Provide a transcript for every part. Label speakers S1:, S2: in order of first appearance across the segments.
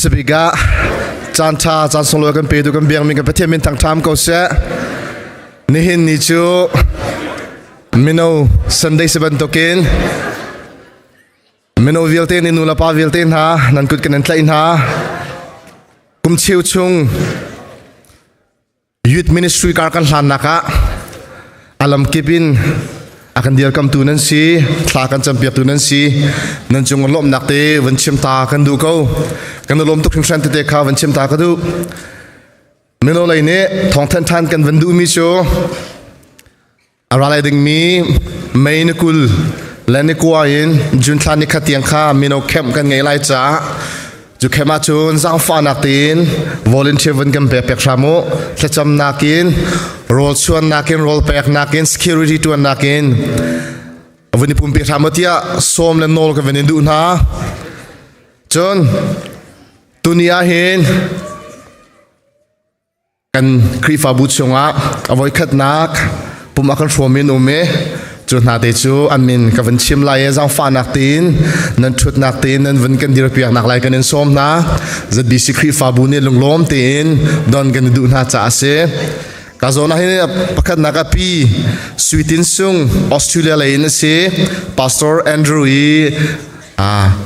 S1: Hmasabik ah caan ṭha caan sunglawi kan petu kan biakmi kan Pathian min thangṭham ko seh. Nihin ni cu mino Sunday si bantukin mino vialte nih nu le pa vialte hna nan kut kan in tlaih hna. Kum cheu chung Youth Ministry kar kan hlannak ah alam kip in a kan dirkamtu nan si, thla kan campiaktu nan si, nan cung lawmhnak te van chim ta kan duh ko. Kan lawm tuk hringhran tete kha van chim ta ka duh. Mino lei nih thawngthan than kan van duhmi cu A ra lai dingmi May ni 20 le ni 9 in June thla ni khat tiang kha mino camp kan ngei lai caah cu camp ahcun zaangfahnak tein volunteer vun kan pek pek hram u. Thlacamnak in, rawl chuannak in, rawl peknak in, security tuannak in vun i pumpi hram u tiah sawm le nawl ka van in duh hna. Cun tuni ahhin Kan Khrihfabu chungah a voikhatnak pum a kan hrawm in um i cu hna te cu an min ka van chim lai i zaangfahnak tein nan ṭhutnak tein nan vun kan dirpiaknak lai kan in sawm hna. ZBC Khrihfabu nih lunglawm tein don kan i duh hna caah a si. Ka zawn ah hin pakhatnak a pi Sui Tin Sung Australia lei in a si. Pastor Andrew i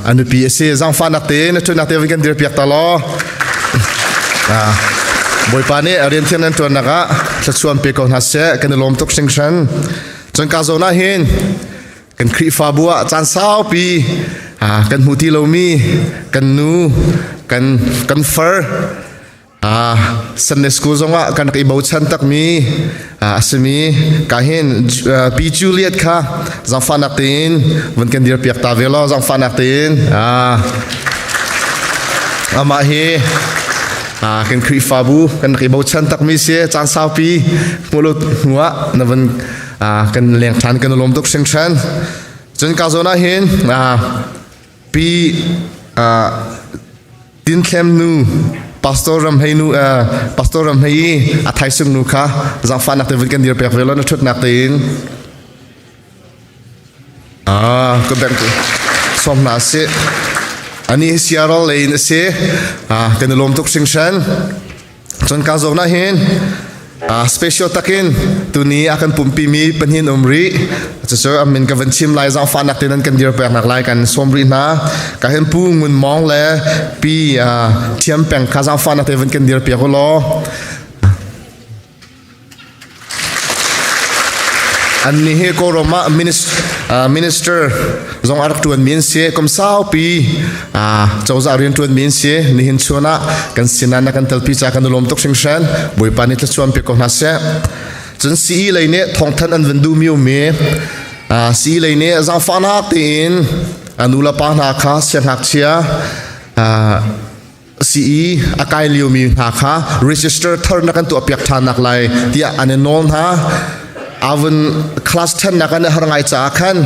S1: a nupi a si. Zaangfahnak tein a ṭhutnak te vun kan dirpiak ta law. Bawipa nih a rian thiam nan ṭuannak ah thluachuah pe ko hna seh. Kan i lawm tuk hringhran. Cun ka zawn ah hin kan Khrihfabu ah caan saupi kan hmu ti lomi kan nu kan kan far Sunday school zongah kan rak i bochan takmi a simi ka hin Pi Juliet kha zaangfahnak tein vun kan dirpiak ta ve law zaangfahnak tein amah hi kan Khrihfabu kan rak i bochan takmi si caan saupi hmulut hnuah na vun kan leng ṭhan kan lawm tuk hringhran. Cun ka zawn ah hin Pi Tinthlem nu Pastor Ram Hei nu Pastor Ram Hei i a thaisung nu kha zaangfahnak te vun kan dir pek ve lo na ṭhutnak tein ah ka bank som hna si ani hi Seattle lei in a si kan i lawm tuk hringhran. Cun ka zawn ah hin special takin tuni a kan pumpi mi pahnih um rih. Cucu a min ka van chim lai zaangfahnak te nan kan dir peknak lai kan sawm rih hna. Ka hin Pu Ngun Mawng le Pi Thiam Peng kha zaangfahnak te van kan dir piak u law. Annih hi Kawlram ah minister zong a rak ṭuanmi an si. Kum saupi cozah rian ṭuanmi an si. Nihin chun ah kan sinah na kan telpi ca kan i lawm tuk hringhran. Bawipa nih thluachuah pe ko hna seh. Cun CE lei nih thawngthanh an van duhmi ummi CE lei nih zaangfahnak tein a nu le pa hna kha siangngakchia CE a kai liomi hna kha register thar na kan tuahpiak ṭhan nak lai tiah an i nawl hna. Avun class 10 nak an har ngai caah khan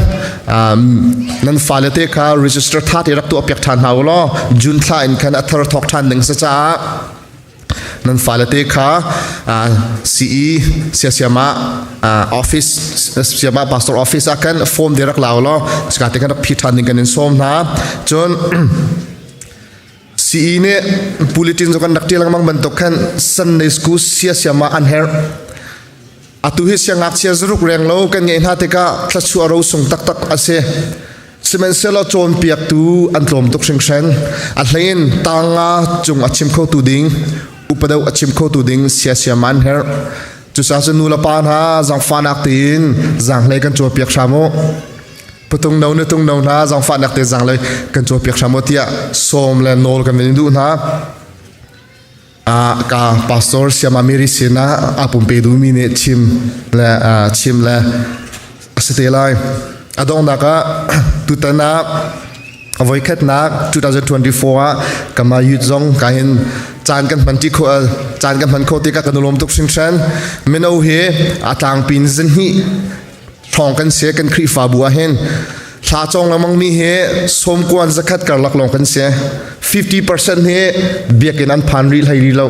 S1: nan fale te kha register tha te rak tuahpiak ṭhan hna u law June thla in khan a thar thawk ṭhan ding si caah nan fale te kha CE siasiama office siama pastor office ah khan form de rak lau law sika te khan rak phi ṭhan ding kan in sawm hna. Cun CE nih bulletin cu kan rak ṭial lengmang bantuk khan Sunday school siasiam ah an herh. Atu hi siangngakchia zaruk reng lo kan ngeih hna tikah thluachuah rosung taktak a si. Sihmanhsehlaw cawnpiaktu an tlawm tuk hringhran. A hleiin tanga cung a chim khotu ding, upadeuh a chim khotu ding siasiam an herh. Cucaah cun nu le pa hna zaangfahnak tein zaanghlei kan cawnpiak hram u. Patung no na tung no hna zaangfahnak te zaang le kan cawnpiak hram u tiah sawm le nawl kan in duh hna. Ka pastor Siama Mary sinah a pumpe duhmi nih chim le chim le a si te lai. A donghnak ah tutan ah a voikhatnak 2024 ah kama youth zong ka hin caan kan hman ti kho caan kan hman kho tikah kan lawm tuk hringhran. Mino hi a tlangpin zinhnih hrawng kan si. Kan Khrihfabu ah hin thla cawng lengmang mi hi sawmkuan zakhat karlak lawng kan si. 50% hi biakinn an phan rih hlei rih lo.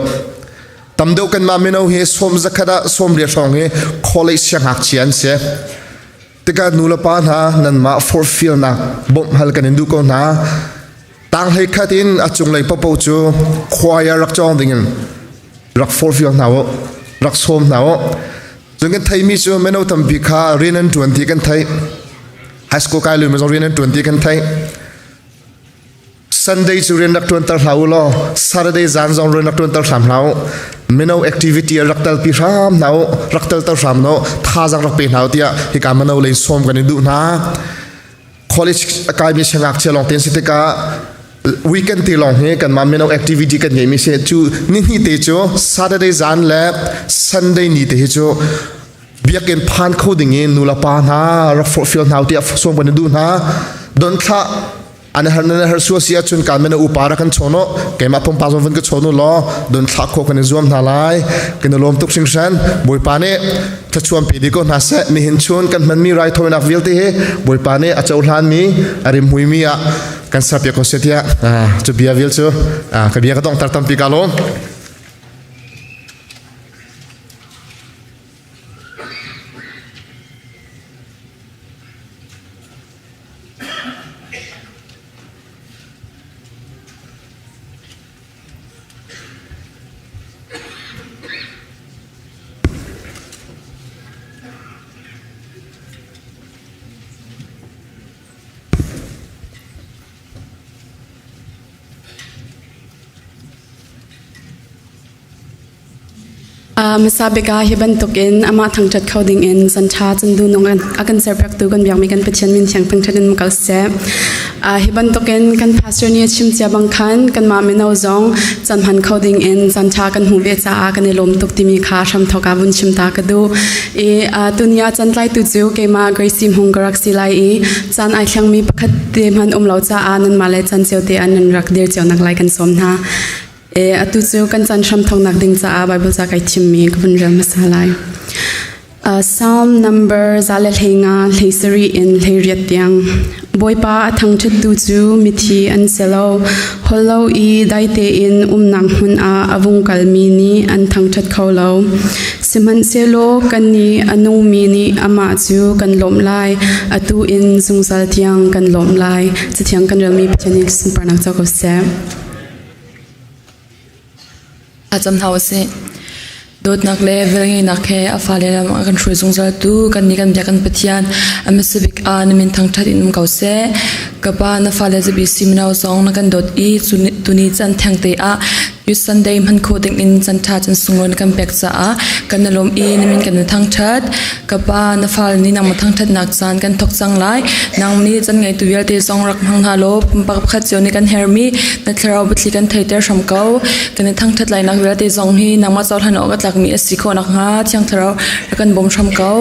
S1: Tam deuh kanmah mino hi sawm zakhat ah 80 hrawng hi college siangngakchia an si tikah nu le pa hna nanmah forhfialnak bawmh hal kan in duh ko hna. Tang hlei khat in a cunglei popo cu choir rak cawng dingin rak forhfial hna u, rak sawm hna u. Cun kan theimi cu mino tampi kha rian an ṭuan ti kan theih. High school kai lui zong rian an ṭuan ti kan theih. Sunday cu rian rak ṭuanter hlah u law Saturday zan zong rian rak ṭuanter hram hlah u. Mino activity rak telpi hram hna u, rak telter hram hna u, thazaang rak pe hna u tiah hika mino lei sawm kan i duh hna. College a kaimi siangngakchia lawng te si tikah weekend te lawng hi kanmah mino activity kan ngeihmi si cu nihnih te cu Saturday zan le Sunday ni te hi cu biakinn phan kho ding in nulepa hna rak forhfial hna tiah sawm kan i duh hna. Don thlah an har nan har sua si ahcun kan mena upa ra kan chawn keimah pumpak zong van ka chawn u law don thlah khawh kan i zuam hna lai. Kan i lawm tuk hringhran. Bawipa nih thlachuam pe dih ko hna seh. Nihin chun kan hmanmi raithawinak vialte hi Bawipa nih a cohlanmi a rimhmuimi ah kan serpiak ko seh tiah cu bia vial cu ka bia ka donghter tampi ka lawm.
S2: Hmasa bik ah hi bantukin amah thangṭhat kho dingin canṭha candu nung a kan serpiaktu kan biakmi kan Pathian min thiang thangṭhat in kal seh. Hi bantukin kan pastor nih a chim cia bang khan kanmah mino zong can hman kho dingin canṭha kan hmuh ve caah kan i lawm tuk timi kha hramthawk ah vun chim ta ka duh. I tuni ah can tlaitu cu keimah Gracie Hmung ka rak si lai i caan ai thlengmi pakhat te hmanh um lo caah nanmah le can cio te ah nan rak dir cio nak lai kan sawm hna. E, atu cu kan caan hram thawknak ding caah Bible ca kai thimmi ka vun rel hmasa lai. Psalm number 150 hleisarih in hleiriat tiang. Bawipa a thangṭhattu cu mithi an si lo. Holh lo i dai tein umnak hmun ah a vung kalmi nih an thangṭhat kho lo. Sihmanhsehlaw kannih a nungmi nih amah cu kan lawmh lai. Atu in zungzal tiang kan lawmh lai. Cathiang kan relmi Pathian nih sunparnak co ko seh.
S3: A cam hna usih. Dawtnak le velngeihnak he a fale lam a kan hruai zungzaltu kan nih kan biak kan Pathian a hmasabik ah na min thangṭhat in um ko seh. Ka pa na fale zabi si mino zong na kan dawt i tuni can thengte ah Youth Sunday hman khawh ding in can ṭha can sunglawi na kan pek caah kan na lawm i na min kan na thangṭhat. Ka pa na fale nih nangmah thangṭhatnak caan kan thawk cang lai. Nang nih can ngeitu vialte zong rak hmang hna law pumpak pakhat cio nih kan herhmi na thlarau biathli kan theiter hram ko. Kan i thangṭhat lainak vialte zong hi nangmah cohlan awk a tlakmi a si khawh nakhnga Thiang Thlarau rak kan bawm hram ko.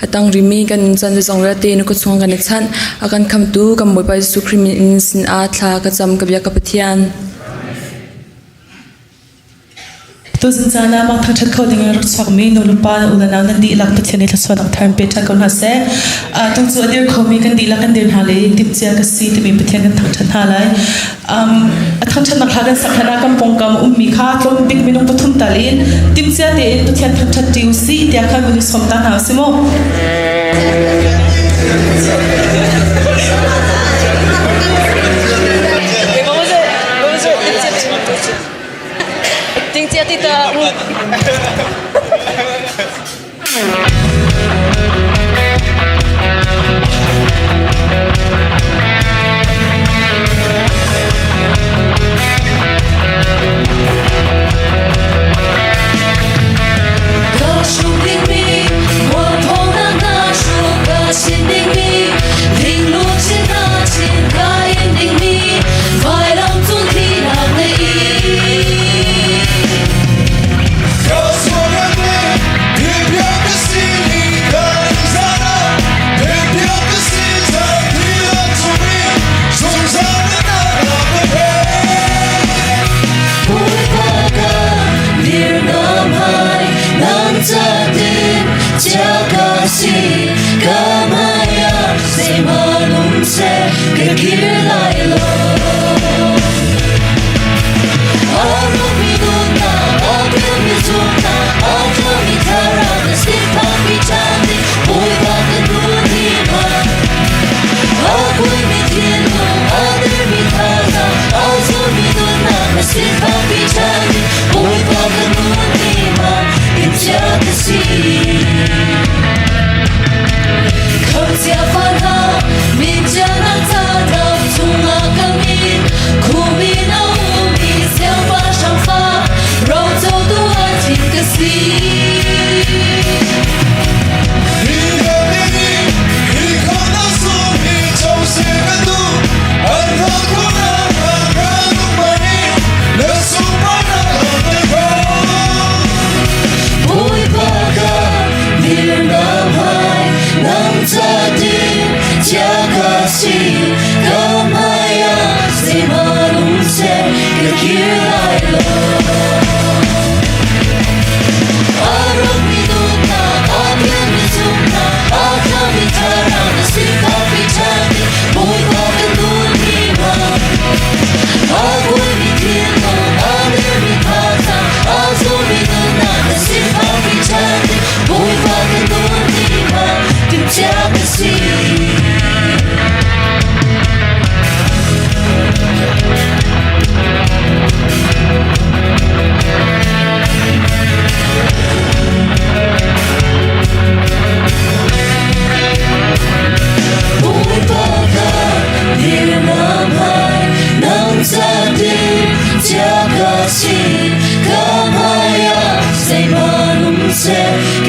S3: A tang rimi kan can zong vialte na kut chung kan i chanh. A kan khamtu kan Bawipa Jesuh Khrih min in sinah thla ka cam ka bia ka Pathian.
S4: Tuzan caan ah mah thangṭhat kho ding in rak chuakmi nu le pa na u le nau nan dihlak Pathian nih thluachuahnak thar in pe ṭhan ko hna seh. Tu cu a dir khomi kan dihlak kan dir hna le timhcia ka si timi Pathian kan thangṭhat hna lai. A thangṭhatnak hla kan sak hlan ah kan pawngkam ummi kha tlawm bik minung pathum tal in timhcia tein Pathian thangṭhat ṭi u sih tiah khan vun i sawm ta hna u si mu.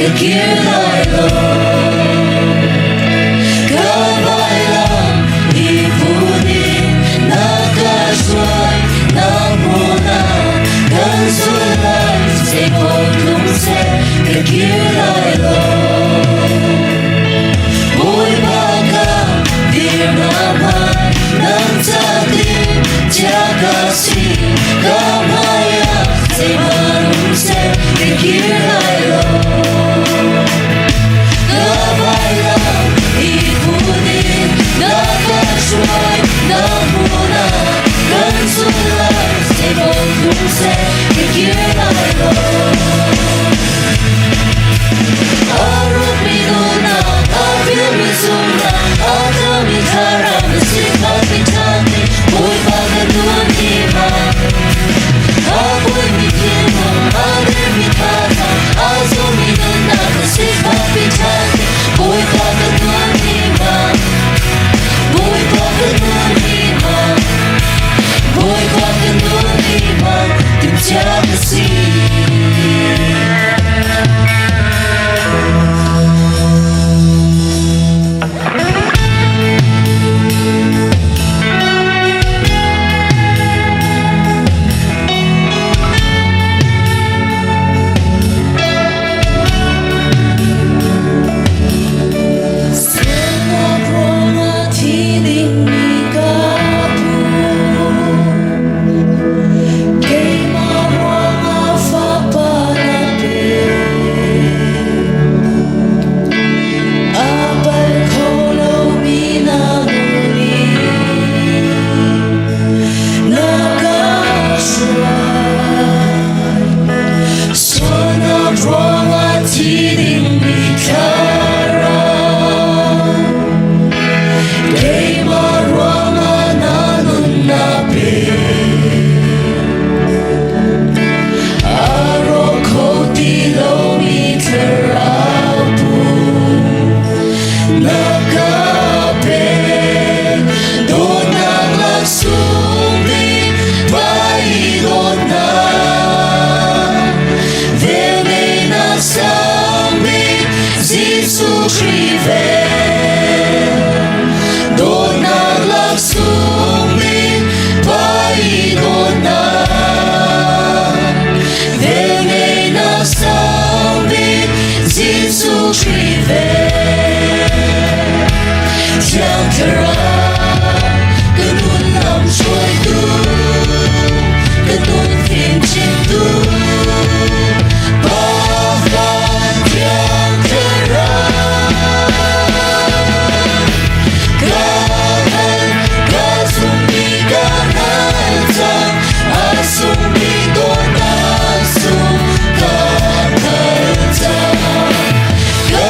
S5: ka kir lai lo. Ka vailam i put in na ka hruai, na hmun ah kan zul lai, zeimaw tlung seh, ka kir lai lo. Bawipa ka dir na hmai, nang ca tim chia ka si, ka hmai ah zeihmanh um seh, ka kir lai lo. Ka vailam i put in na ka hruai, na hmun ah kan zul lai, zeimaw tlung seh, ka kir lai lo. A rawkmi nunnak, a pilmi zumhnak, a tlami thlarau na si kha ṭhate, Bawipa ka nun hi ma. A buaimi thinlung, a dermi thazaang, a zawmi nunnak na si kha ṭhate, Bawipa ka nun hi ma. Bawipa ka nun hi ma. Bawipa ka nun hi ma. Timhcia ka si. Sualnak ruangah thi dingmi ka pu. Keimah ruangah fapa na pe. A pal kho lomi na nun i na ka hruai. Sualnak ruangah thi dingmi thlarau. Keimah ruangah na nun na pe. A rawk kho ti lomi thlarau pum na ka pek. Dawtnak laksawng bik vai dawtnak. Velngeihnak sang bik Jesuh Khrih vel. Dawtnak laksawng bik vai dawtnak. Velngeihnak sang bik Jesuh Khrih vel. Thiang Thlarau ka nun lam hruaitu, ka nun fimchimtu, Pa Thiang Thlarau. Ka hal, ka zummi ka hal cang, a sungmi dawtnak sung ka hngal cang. Ka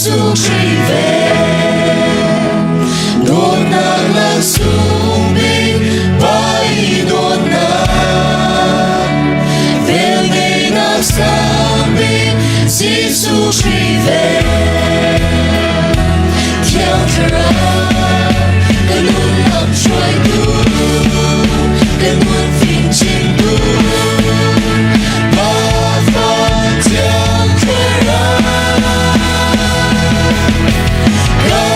S5: Jesuh Khrih vel dawtnak laksung bik Pa i dawtnak velngeihnak sang bik Jesuh Khrih vel Thiang Thlarau ka nunnak hruaitu ka nun fimchimtu Pa Fa Thiang Thlarau ka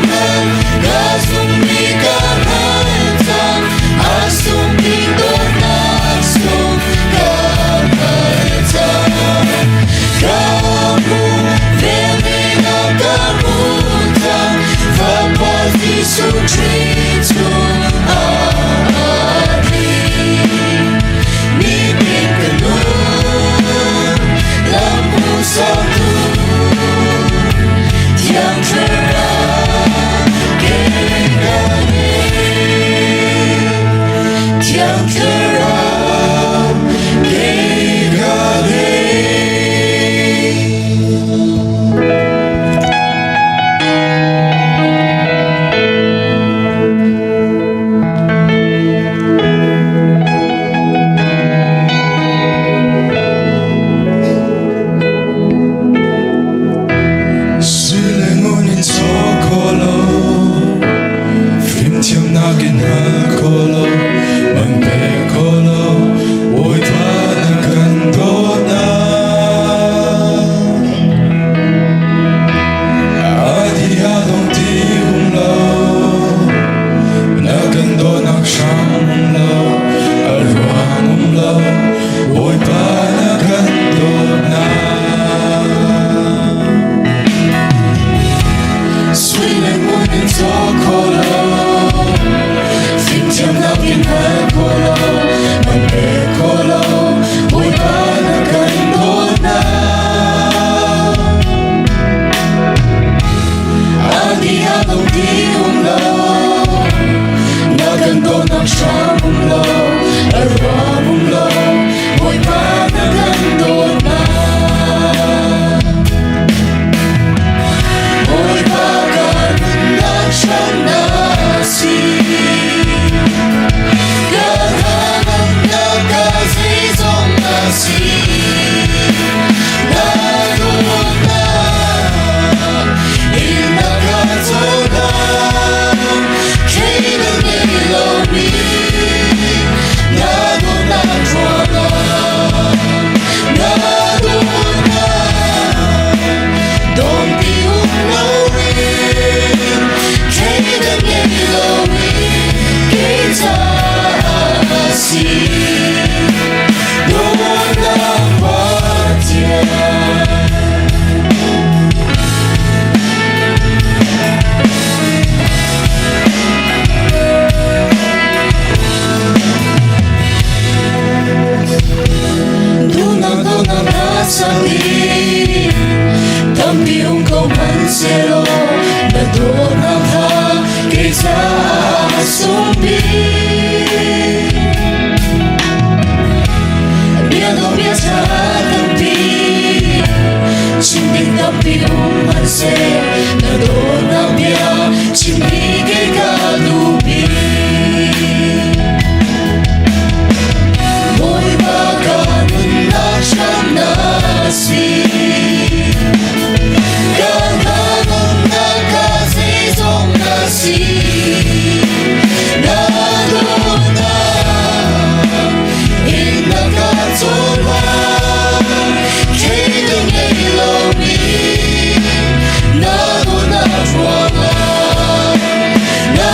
S5: ngan ka zummi ka hngal cang a sungmi dawtnak sung ka hngal cang ka hmu velngeihnak ka hmu cang Fapa Jesuh Khrih chungah a tling nitin ka nun lam hmuhsaktu Thiang Thlarau kei ka ngei Thiang Thlarau kei ka ngei.
S6: Sui le ngun in caw kho lo, fimthiamnak in hal kho lo, man pe kho lo, Bawipa na kan dawtnak. A di a dong ti um lo, na kan dawtnak hram um lo, a ruang um lo, Bawipa na kan dawtnak.
S5: Sui le ngun in caw kho lo, fimthiamnak in hal kho lo, man pe kho lo, Bawipa na kan dawtnak. A di a dong ti um lo, na kan dawtnak hram um lo, a ruang um lo, Bawipa na kan dawtnak. Bawipa ka nunnak hram na si. Ka hnangamnak ka zeizong na si. Na dawtnak in na ka cohlan. Kei na ngei lomi na dawtnak ruangah. Na dawtnak dong ti um loin kei na ngei lomi kei caah si. Dawtnak Pathian. Dawtnak dawtnak na sami tampi um ko hmanhsehlaw na dawtnak kha kei caah a sung bik. Bia dawh bia ṭha tampi chim ding tampi um hmanhseh na dawtnak bia chim hi kei ka duh bik. Bawipa ka nunnak hram na si. Ka hnangamnak ka zeizong na si. Na dawtnak in na ka cohlan. Kei ka ngei lomi na dawtnak ruangah. Na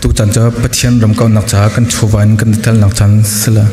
S7: Tu caan cu Pathian ram kaunak caah kan chawva in kan i telnak caan si le.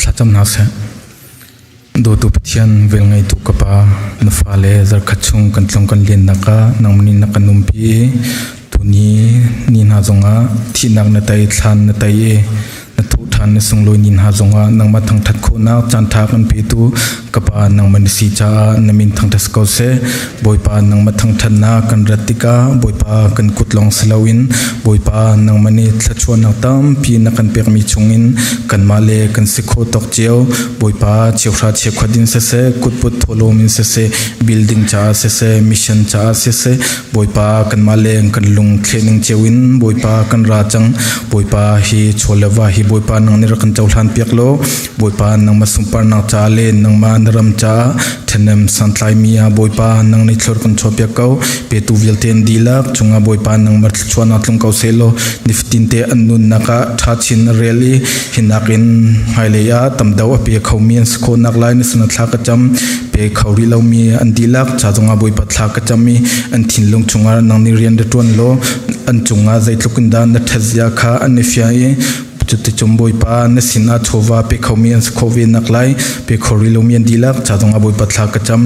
S7: Thlacam hna seh. Dawtu Pathian, velngeitu ka Pa, na fale zarkhat chung kan tlung kan lennak ah nangmah nih na kan umpi i tuni ni hna zongah thihnak na tei, thlan na tei i na thuh ṭhan na sunglawi ni hna zongah nangmah thangṭhat khawhnak caanṭha kan petu ka Pa nangmah na si caah na min thangṭhat ko seh. Bawipa nangmah thangṭhatnak kan rat tikah Bawipa kan kut lawng si loin Bawipa nangmah nih thluachuahnak tampi na kan pekmi chungin kanmah le kan si khawh tawk cio Bawipa cheuhra cheukhat in siseh kutput thawhlawm in siseh building caah siseh mission caah siseh Bawipa kanmah le kan lung thlehning cio in Bawipa kan ra cang. Bawipa hi chaw le va hi Bawipa nang nih rak kan cohlan piak law Bawipa nangmah sunparnak caah le nangmah na ram caah ṭhahnem santlaimi ah Bawipa nang nih thlor kan chuahpiak ko. Petu vialte an dihlak cungah Bawipa nangmah thluachuahnak tlung ko sehlaw nifatin te an nunnak ah ṭha chin a rel i hinak in hmailei ah tam deuh a pe khomi an si khawhnak lai na sinah thla ka cam. Pe kho rih lomi an dihlak ca zongah Bawipa thla ka cam i an thinlung chungah nang nih rian ra ṭuan law an cungah zeitluk in dah na ṭhatzia kha an i fiang i cuticun Bawipa na sinah chawva pe khomi an si khawh ve nak lai. Pe kho rih lomi an dihlak ca zongah Bawipa thla ka cam.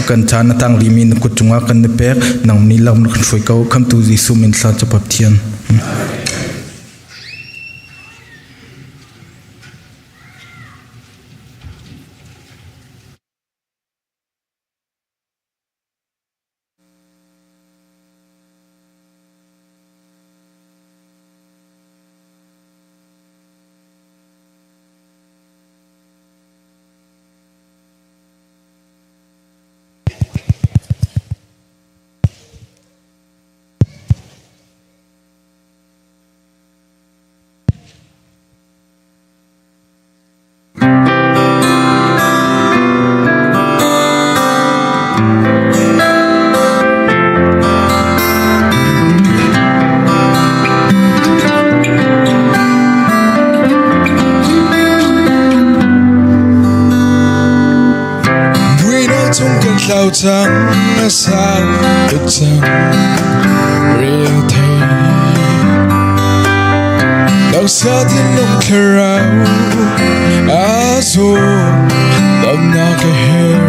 S7: Kan caan a tang rihmi na kut cungah kan i pek. Nang nih lam na kan hruai ko. Khamtu Jesuh min thla ca Pathian.
S6: Muino chung kan tlau cang a sang tuk cang real thei Taksa thinlung thlarau a zaw damnak a herh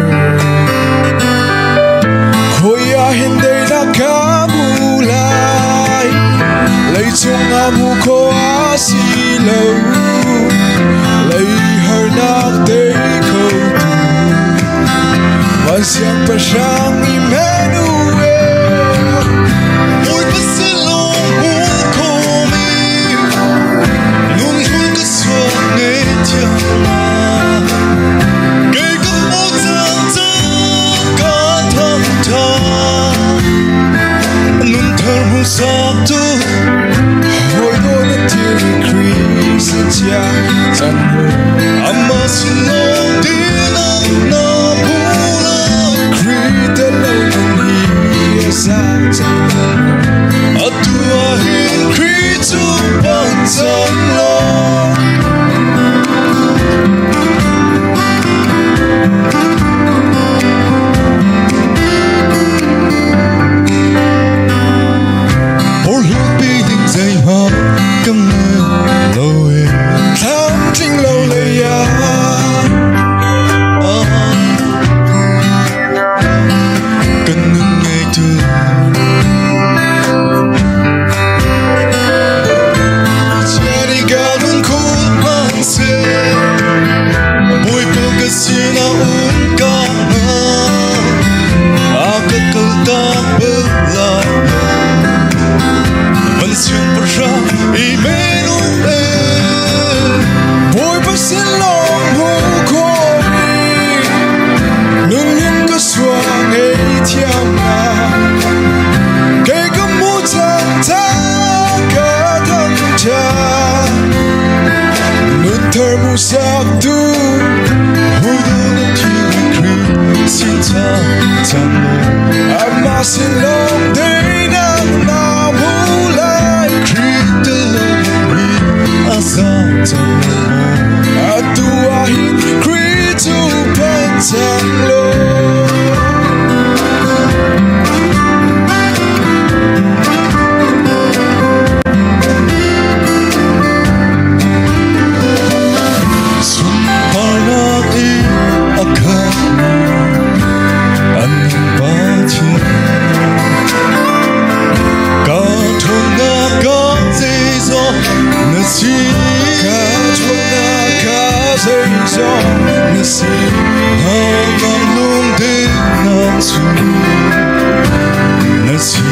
S6: Khoi ah hin deinak ka hmu lai Leicung ah hmu khawh a si lo Lei harnak tei kho tu Van siangpahrang Emmanuel Bawipa silawm hmu khomi Nung hmun ka suak ne thiang Kei ka hmu cang cang ka thang tha Nun thar hmu sak tu Hoi do na thil Christ chia chan mu Amma sinong dinang na pula Christ lo nun hi sa chan Atu ahin Christ chu bang cang lo Porhlawtpi ding zeihmanh kan ngei lo i tlamtling lo lei ah kan nun ngeitu Chiani ka nun khul hmanhseh Bawipa ka sinah um ka hna A ka kaltak bal lai lo Van siangpahrang Emmanuel Bawipa sin law sak tu Hudun thi kri sin cha chang lo Ama sin long de na na mu lai Kri te lo ri asa chang lo Atu ahin kri chu pan chang lo. Sunparnak i a khatmi an Pathian ka ṭhawnnak ka zeizong na si, ka ṭhawnnak ka zeizong na si, hnangam lungdinnak cu na si.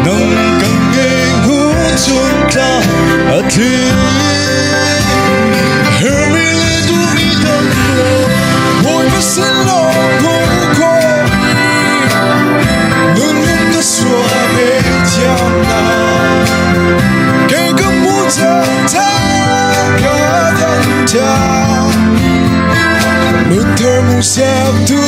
S6: Nang kan ngei hu chun tla a thi Hermi le du mi tam lo Bawipa sin lawng hu kho Nun nun ka sua he thiam na Kei ka mu cha ta ka dan cha Luther mu sak tu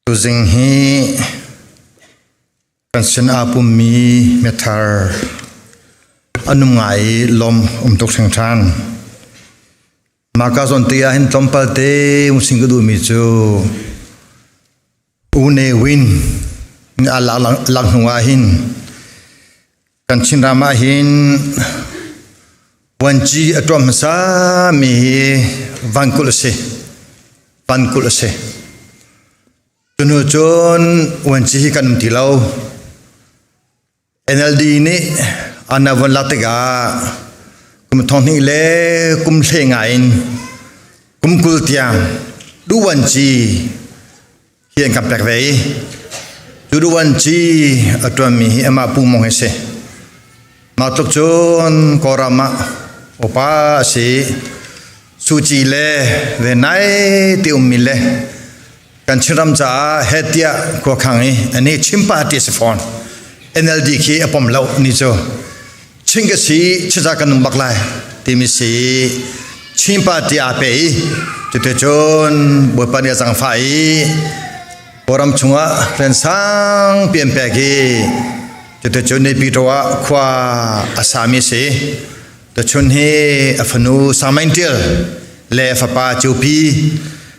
S8: Tuzing hi kan sin aa pummi mithar an um ngai i lawm um tuk hringhran. Mah ka zawn te ah hin tlawmpal te musing ka duhmi cu U Ne Win a lak hnu ah hin kan Chinram ah hin vuanci a tuah hmasa mi hi vankulh a si. Vankulh a si. Tunu cun vuanci hi kan um ti lo. NLD nih an a von lak tikah kum 20 le kum hle nga in kum 20 tiang duwanci hi an kan pek ve i cu duwanci a ṭuanmi hi amah Pu Mong hi si. Mah tluk cun Kawlram ah upa a si. Suci le ve nai ti ummi le kan Chinram caah he tiah khuakhang i ani Chin party a si fawn. NLD khi a pom lo ni cu Chin ka si chiza kan nung bak lai timi si Chin party aa pe i cuti cun Bawipa nih a zangfah i Kawlram chungah rian sang pi an pek i cuti cun Naypyidaw ah khua a sami si. Tuchun hi a fanu Sangmain Ṭial le a fapa Cupi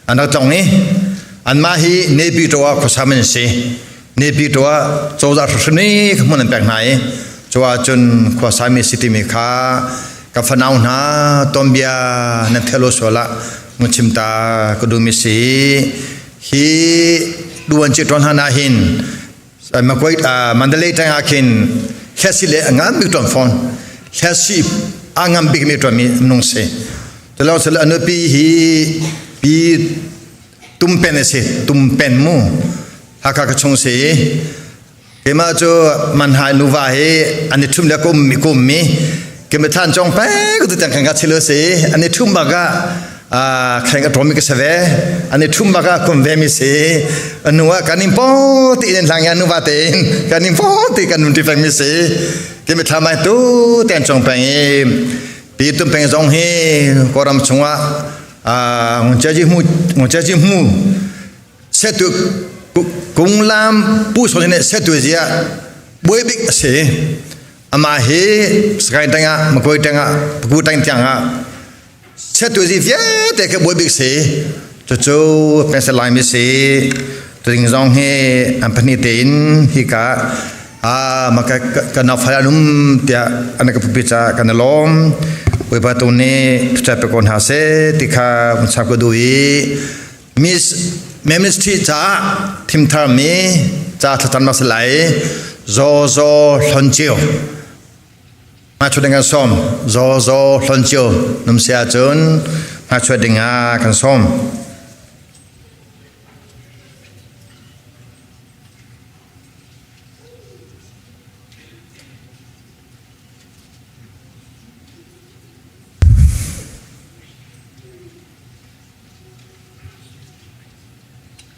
S8: an rak tlong i anmah hi Naypyidaw ah khuasam an si. Naypyidaw ah cozah hrimhrim nih hmun an pek hna i cu ahcun khuasami si timi kha ka fanau hna tuanbia nan theih lo sual ah mun chim ta ka duhmi si. Hi duan ci ṭuan hlan ah hin Mandalay tang ah khin hlasi le a ngan bik tuan fawn hlasi a ngan bik mi tuan mi nung si talo sel anupi hi pi tumpen a si tumpen mu Hakha ka chung si keimah cu manhai nuva hi an i thum le kum mi kum mi kemi than chong pe ku tu tang khan ka chilo si an i thum baka kheng a ṭawmi ka si ve an i ṭhum bak ah kum ve mi si anu ah kan in po ti in hlang ya nu va tein kan in po ti kan nun ti peng mi si ti mi thla mai tu ten chong peng i pi tum peng zong hi koram chungah ngun cha ji mu ngun cha ji mu setu kunglam pu so ne setu zia boi bik a si ama hi sky tangah makoi tangah paku tang tiangah Chiatu zi vialte kha bawi bik si. Cucu Pensalai mi si. Tuing zong hi an pahnih tein hika a maka kan fal anum tiah an ka pupi ca kan lawm. Bawipa tu nih thucha pe ko hna seh ti kha mun chap ka duh i Miss Ministry ca thimthar mi ca thlacam nak si lai Zaw Zaw Hlon Cio Hmachuat ding kan sawm. Zaw zaw hlon cio num si ahcun hmachuat ding ah kan sawm.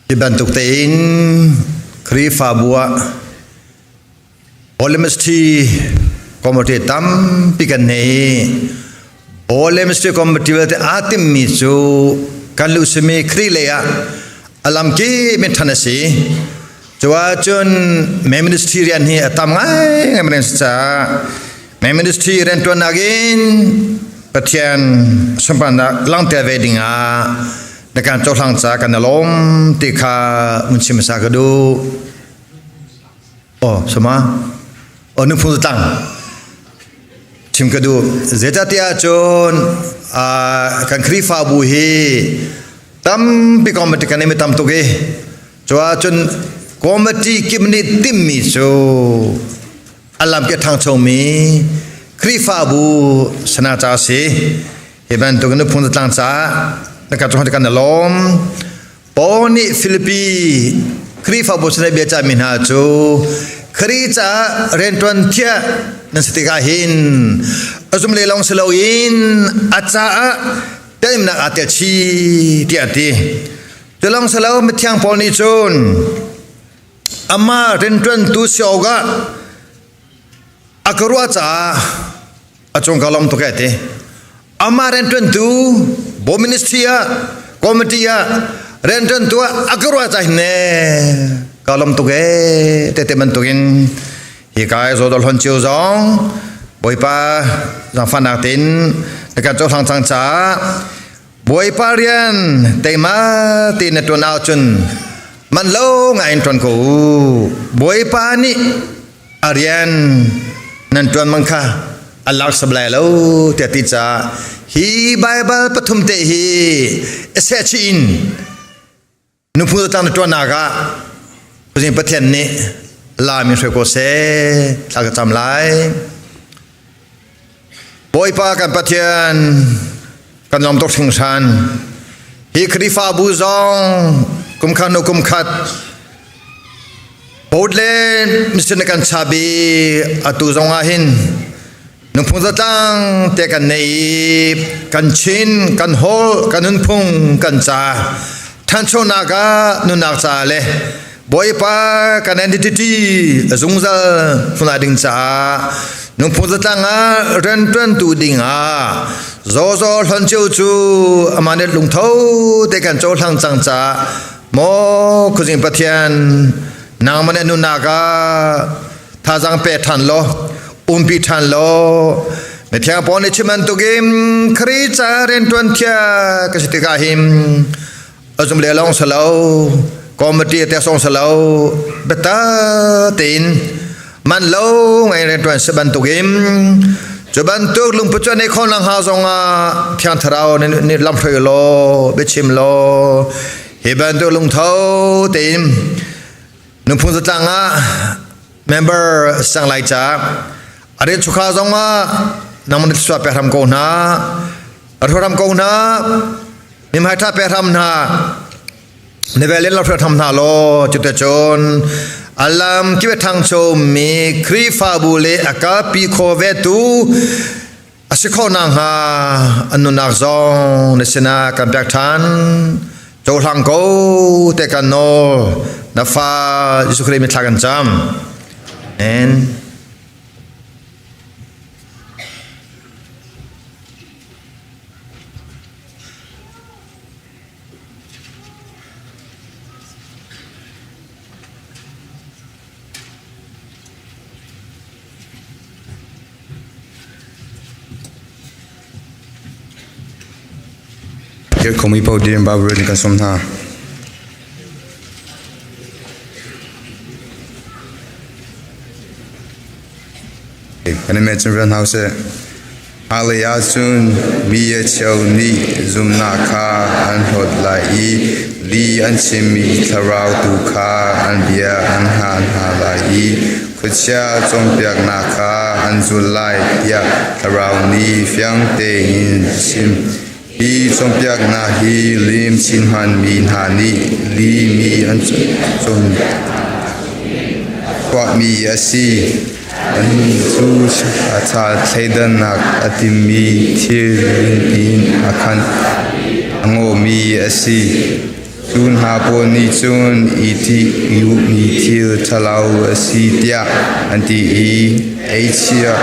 S8: Hi bantuk tein Khrihfabu ah Holy Committee tampi kan nei. Holy Committee vialte aa timmi cu kan luhsimi Khrih lei ah a lamki min ṭhan a si. Cu ahcun May Ministry rian hi a tam ngaingai men caah May Ministry rianṭuannak in Pathian sunparnak langhter ve ding ah na kan cohlang ca kan i lawm ti kha mun chim hmasa ka duh. Oh, sama. Oh, nu phung tlang. Chim ka duh. Zeicahtiah cun kan Khrihfabu hi tampi committee kan i tam tuk i cuah cun committee kip nih timmi cu alam ke thangchomi Khrihfabu sana ca si. Hi bantuk nu phung tlang ca na ka cu kan lawm. Paul nih Filipi Khrihfabu sinah bia cahmi hna cu Khrih caah rianṭuan thiah nan si tikah hin a zum le lawng si loin a caah teimnak aa tel chih tiah a ti. Cu lawng si lo mithiang Paul nih cun amah rianṭuantu si awkah a ka ruah caah a cung ka lawm tuk e ti amah rianṭuantu bo ministry ah committee ah rianṭuantu ah a ka ruah caah hin ne ka lawm tuk e tete bantukin hi kai zodol hon cio zong Bawipa zaangfahnak tein na kan cohlang cang caah Bawipa rian teima tein na ṭuan ahcun man lo ngai in ṭuan ko u. Bawipa nih a rian nan ṭuan mang kha a lak sab lai lo tiah ti caah hi Baibal pathum te hi seh chih in Nupu tang na ṭuannak ah Khuazing Pathian nih lam in hruai ko seh thla ka cam lai. Bawipa kan Pathian kan lawm tuk hringhran. Hi Khrihfabu zong kum khat hnu kum khat vote le mission na kan chabi atu zong ah hin nunphung zatlang te kan nei i kan chin kan hol kan nunphung kan ca thanchonak ah nunnak ca le Bawipa kan identity zungzal hmunah ding caah nunphung zatlang ah riantuantu ding ah zawzaw hlon cio cu amah nih lungtho te kan cohlang cang caah maw khuazing Pathian nangmah nih nunnak ah thazang pe ṭhan law umpi ṭhan law mithiang Paul nih chim bantukin Khrih ca rianṭuan thia ka si tikah hin a zum le lawng si lo committee te song si lo biatak tein man lo ngai rianṭuan si bantukin cu bantuk lungput cu nei kho lang ha zongah thiang thlarau nih lamhruai law biachim law hi bantuk lungtho tein Nunphung zatlang ah member sang lai ca a rian chukha zong ah nangmah na thluachuah pek hram ko hna a hram ko hna mimhai tha pek hram hna na velin lo hram hna law cute cun alam kibe thangcho mi Khrihfabu le a kalpi kho ve tu a si kho na hnga an nunnak zong na sinah kan pek ṭhan cohlang ko te kan nawl na fa Jesuh Khrih mithla kan cam Amen.
S9: Dir khomi paoh dir in Bible kan sawm hna. Kan i men cun hna usih. Hmailei ahcun mi a cheu nih zumhnak kha an hlawt lai i lih an chimmi thlarau tu kha an bia an hngah hna lai i khuachia cawnpiaknak kha an zul lai tiah thlarau nih fiang tein a chim. Hi cawnpiaknak hi lim chin hmanmi hna nih lihmi an cawn tuahmi a si. Annih cu a thleidannak a timmi thil in a khan a ngawmi a si. Cu hna pawl nih cun i ṭih duhmi thil ṭhalo a si tiah an ti i eichia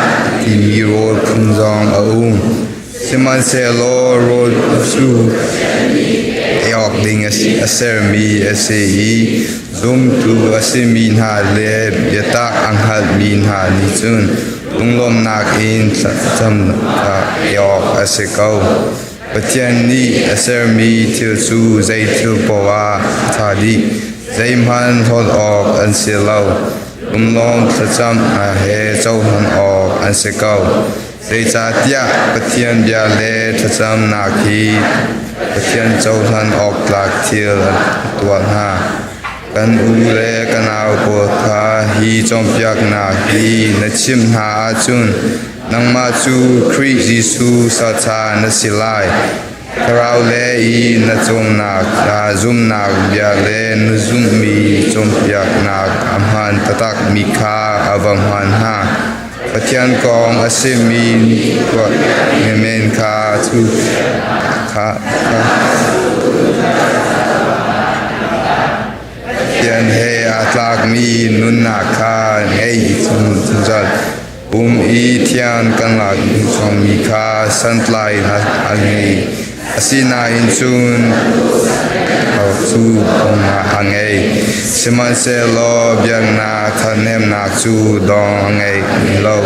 S9: timi rawl phun zong a um. Sihmanhsehlaw rawl cu ei awk ding a sermi a si i zumtu a simi hna le biatak a hngalmi hna nih cun lunglawmhnak in thlacam kha ei awk a si ko. Pathian nih a sermi thil cu zei thil paoh ah a ṭha dih, zeihmanh hlawt awk an si lo. Lunglawm thlacam he cohlan awk an si ko. Zeicahtiah Pathian bia le thlacamnak hi Pathian cohlan awk tlak thil an tuah hna. Kan u le ka nau pawl kha hi cawnpiaknak hi na chimh hna ahcun nangmah cu Khrih Jesuh salṭha na si lai. Thlarau le i na cawmnak, na zumhnak bia le na zumhmi cawnpiaknak a hmaan taktakmi kha a va hmaan hna. Pathian kong a simi tuah menmen kha cu kha Pathian he aa tlakmi nunnak kha ngei zungzal. Pum i thian kan lak chawngmi kha santlai a ngei. Asinain cun cu kong ah a ngei. Sihmanhsehlaw biaknak ṭhathnemnak cu dong a ngei lo.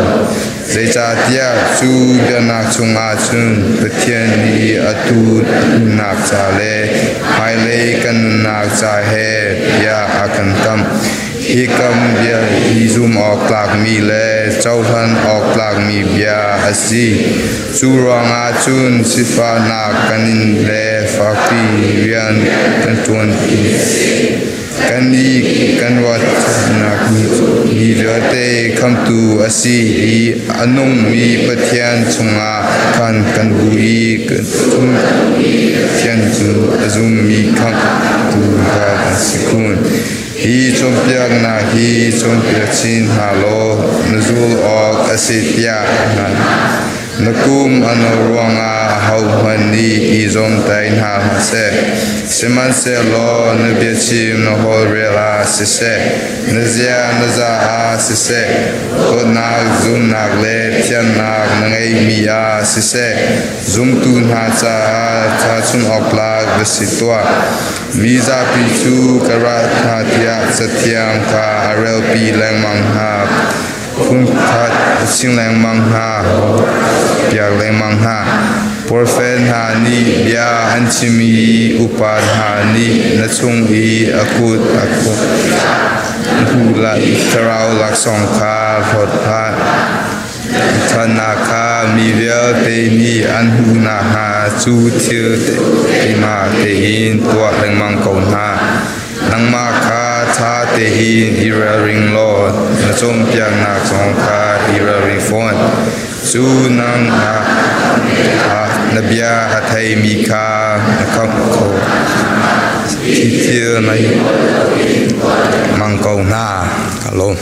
S9: Zeicahtiah cu biaknak chungah cun Pathian nih atu nunnak ca le hmailei kan nunnak ca he bia a kan kamh. Hi kam bia hi zum awk tlakmi le cohlan awk tlakmi bia a si. Cu ruangah cun sifahnak kan in le fakpi rian kan ṭuan. Kan i kan ruahnak mi vialte khamtu a si i a nungmi Pathian chungah khan kan bu i Pathian cu a zummi khamhtu kha kan si kun. Hi cawnpiaknak hi cawnpiak chin hna law na zul awk a si tiah na kum a no ruangah ahohmanh nih i zawmtai hna hlah seh. Sihmanhsehlaw na biachim na holhrel ah siseh, na zia na za ah siseh, dawtnak, zumhnak le thiannak na ngeihmi ah siseh, zumtu hna caah thachun awk tlak va si tuah. Mi zapi cu ka ra hna tiah Cathiang kha a relpi lengmang hna. Phungkhat a chim lengmang hna, piak lengmang hna. Profet hna nih bia an chim i upa hna nih na chung i a kut a hmuh thlarau laksawng kha hlawt hlah. Ṭhatnak kha mi vialte nih an hmuh nakhnga cu thil keimah tein tuah lengmang ko hna. Nangmah kha ṭha tein i ralring law na cawnpiaknak zong kha i ralring fawn. Cu nang na bia a theimi kha na khamh khawh. Hi thil na mang ko hna. Ka lawm.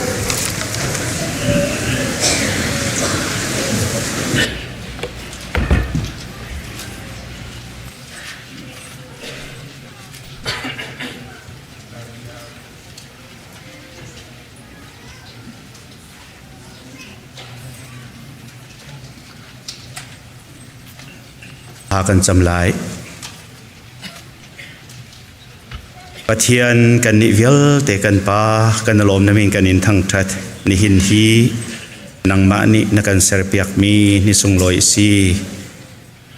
S10: Thla kan cam lai. Pathian kannih vialte kan Pa kan lawm na min kan in thangṭhat. Nihin hi nangmah nih na kan serpiakmi ni sunglawi a si.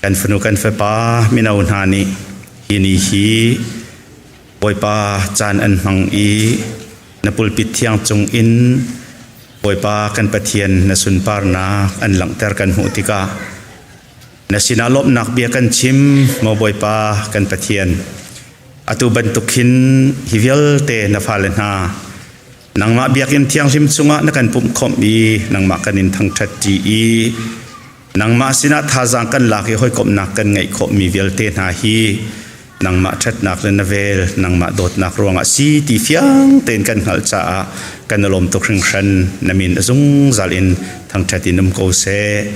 S10: Kan fanu kan fapa mino hna nih hi ni hi Bawipa caan an hmang i na pulpit thiang cung in Bawipa kan Pathian na sunparnak an langhter kan hmuh tikah na sinah lawmhnak bia kan chim maw Bawipa kan Pathian. Atu bantuk hin hi vialte na fale hna nangmah biakinn thianghlim chungah na kan pumhkhawmh i nangmah kan in thangṭhat ṭi i nangmah sinah thazaang kan lak i hawikomhnak kan ngeih khawhmi vialte hna hi nangmah ṭhatnak le na vel nangmah dawtnak ruangah si ti fiang tein kan hngalh caah kan i lawm tuk hringhran. Na min a zungzal in thangṭhat in um ko seh.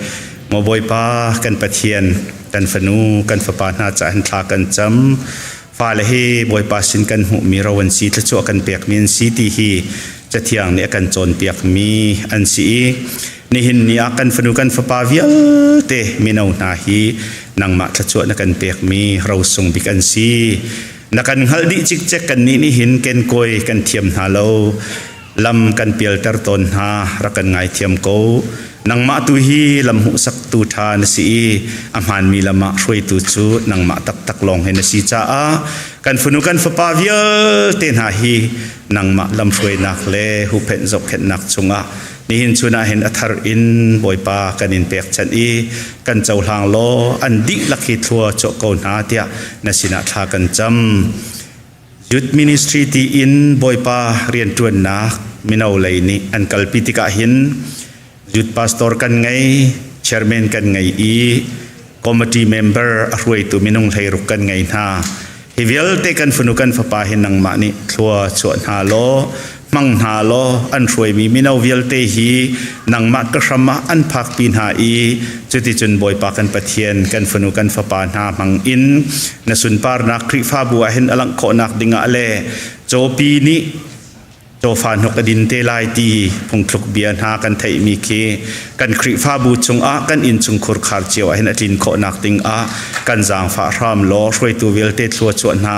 S10: Maw Bawipa kan Pathian, kan fanu kan fapa hna caah hin thla kan cam. Fale hi Bawipa sin kan hmuhmi ro an si, thluachuah kan pekmi an si ti hi Cathiang nih a kan cawnpiakmi an si i nihin ni ah kan fanu kan fapa vialte mino hna hi nangmah thluachuah na kan pekmi rosung bik an si. Na kan hngalh dih cikcek. Kan nih nih hin kenkawi kan thiam hna lo, lam kan pialter tawn hna, rak kan ngaithiam ko. Nangmah tu hi lam hmuhsaktu ṭha na si i a hmaanmi lam ah hruaitu cu nangmah taktak lawng hi na si caah kan fanu kan fapa vialte hna hi nangmah lamhruainak le huhphenh zohkhenhnak chungah nihin chun ah hin a thar in Bawipa kan in pekchanh i kan cohlang law an dihlak hi thlua chuah ko hna tiah na sinah thla kan cam. Youth Ministry tiin Bawipa rianṭuannak mino lei nih an kalpi tikah hin youth pastor kan ngei, chairman kan ngei i committee member a hruaitu minung 16 kan ngei hna. Hi vialte kan fanu kan fapa hi nangmah nih thlua chuah hna law, hmang hna law, an hruaimi mino vialte hi nangmah ka hram ah an phakpi hna i cuticun Bawipa kan Pathian, kan fanu kan fapa hna hmang in na sunparnak Khrihfabu ah hin a langh khawhnak dingah le cawpi nih cawfa hnuk a din te lai ti phungthluk bia hna kan theihmi khi kan Khrihfabu chungah kan innchungkhur khar cio ah hin a tlin khawhnak ding ah kan zaangfah hram law, hruaitu vialte thlua chuah hna.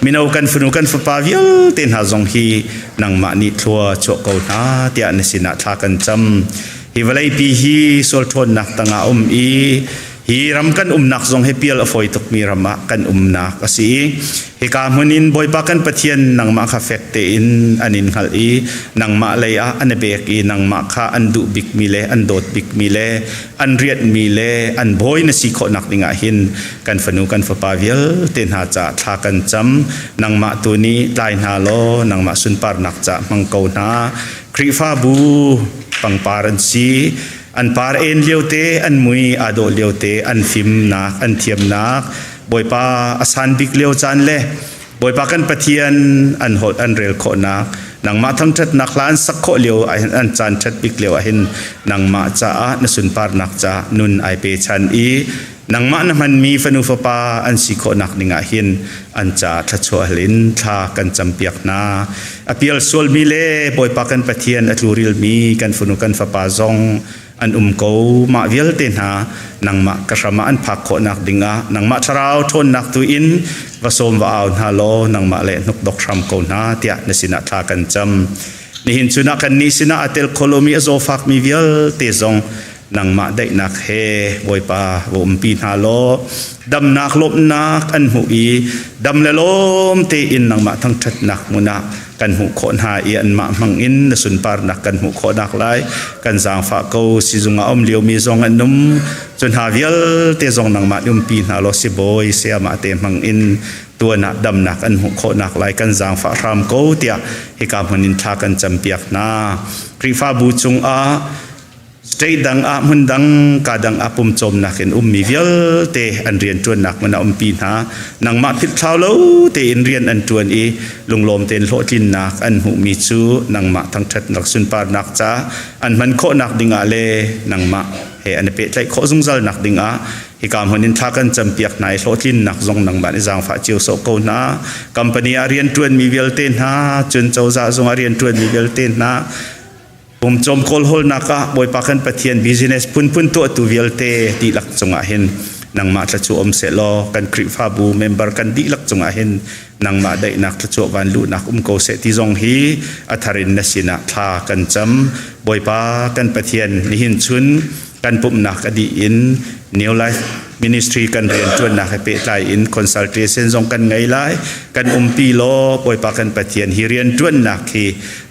S10: Mino kan fanu kan fapa vialte hna zong hi nangmah nih thlua chuah ko hna tiah na sinah thla kan cam. Hi vawleipi hi sual ṭhawnnak tangah um i hi ram kan umnak zong hi pial a fawi tukmi ram ah kan umnak a si i hika hmun in Bawipa kan Pathian nangmah kha fek tein an in hngalh i nangmah lei ah an i bek i nangmah kha an duh bikmi le an dawt bikmi le an rianhmi le an bawi na si khawhnak dingah hin kan fanu kan fapa vialte hna caah thla kan cam. Nangmah tu nih tlai hna law nangmah sunparnak caah hmang ko hna. Khrihfabu pangpar an si. An par en liote, an mui aa dawh liote, an fimnak, an thiamnak Bawipa a san bik lio caan le Bawipa kan Pathian an holh an rel khawhnak, nangmah thangṭhatnak hla an sak khawh lio ahhin, an caan ṭhat bik lio ahhin nangmah caah na sunparnak caah nun ai pe chan i nangmah na hmanmi fanu fapa an si khawhnak dingah hin an ca thluachuah hal in thla kan campiak hna. A pial sualmi le Bawipa kan Pathian a tlurilmi kan fanu kan fapa zong an um ko. Mah vialte hna nangmah ka hram ah an phak khawhnak dingah nangmah thlarau ṭhawnnak tu in va sawm va au hna law nangmah le hnukdok hram ko hna tiah na sinah thla kan cam. Nihin chun ah kannih sinah a tel kholomi a zawfakmi vialte zong nangmah daihnak he Bawipa va umpi hna law damnak lawmhnak an hmuh i dam le lawm tein nangmah thangṭhatnak hmun ah kan hmuh khawh hna i anmah hmang in na sunparnak kan hmuh khawhnak lai kan zaangfah ko. Sizung ah um liomi zong an um. Cu hna vialte zong nangmah umpi hna law sibawi sayamah te hmang in tuan ah damnak an hmuh khawhnak lai kan zaangfah hram ko tiah hika hmun in thla kan campiak hna. Khrihfabu cungah state dang ah, hmun dang ka dang ah pumcawmnak in ummi vialte an rian ṭuannak hmun ah umpi hna. Nangmah philhthlau lo tein rian an ṭuan i lunglawm tein hlawhtlinnak an hmuhmi cu nangmah thangṭhatnak sunparnak ca an hman khawhnak dingah le nangmah he an i pehtlaih khawh zungzal nak dingah hika hmun in thla kan campiak hna i hlawhtlinnak zong nangmah nih zaangfah cio sawh ko hna. Company ah rian ṭuanmi vialte hna, cun cozah zung ah rian ṭuanmi vialte hna, pumcawm kawlhawlnak ah Bawipa kan Pathian business phunphun tuahtu vialte dihlak cungah hin nangmah thluachuah um sehlaw, kan Khrihfabu member kan dihlak cungah hin nangmah daihnak thluachuah van luhnak um ko seh ti zong hi a thar in na sinah thla kan cam. Bawipa kan Pathian, nihin chun kan pumhnak a dih in New Life Ministry kan rianṭuannak he pehtlai in consultation zong kan ngei lai. Kan umpi law Bawipa kan Pathian hi rianṭuannak hi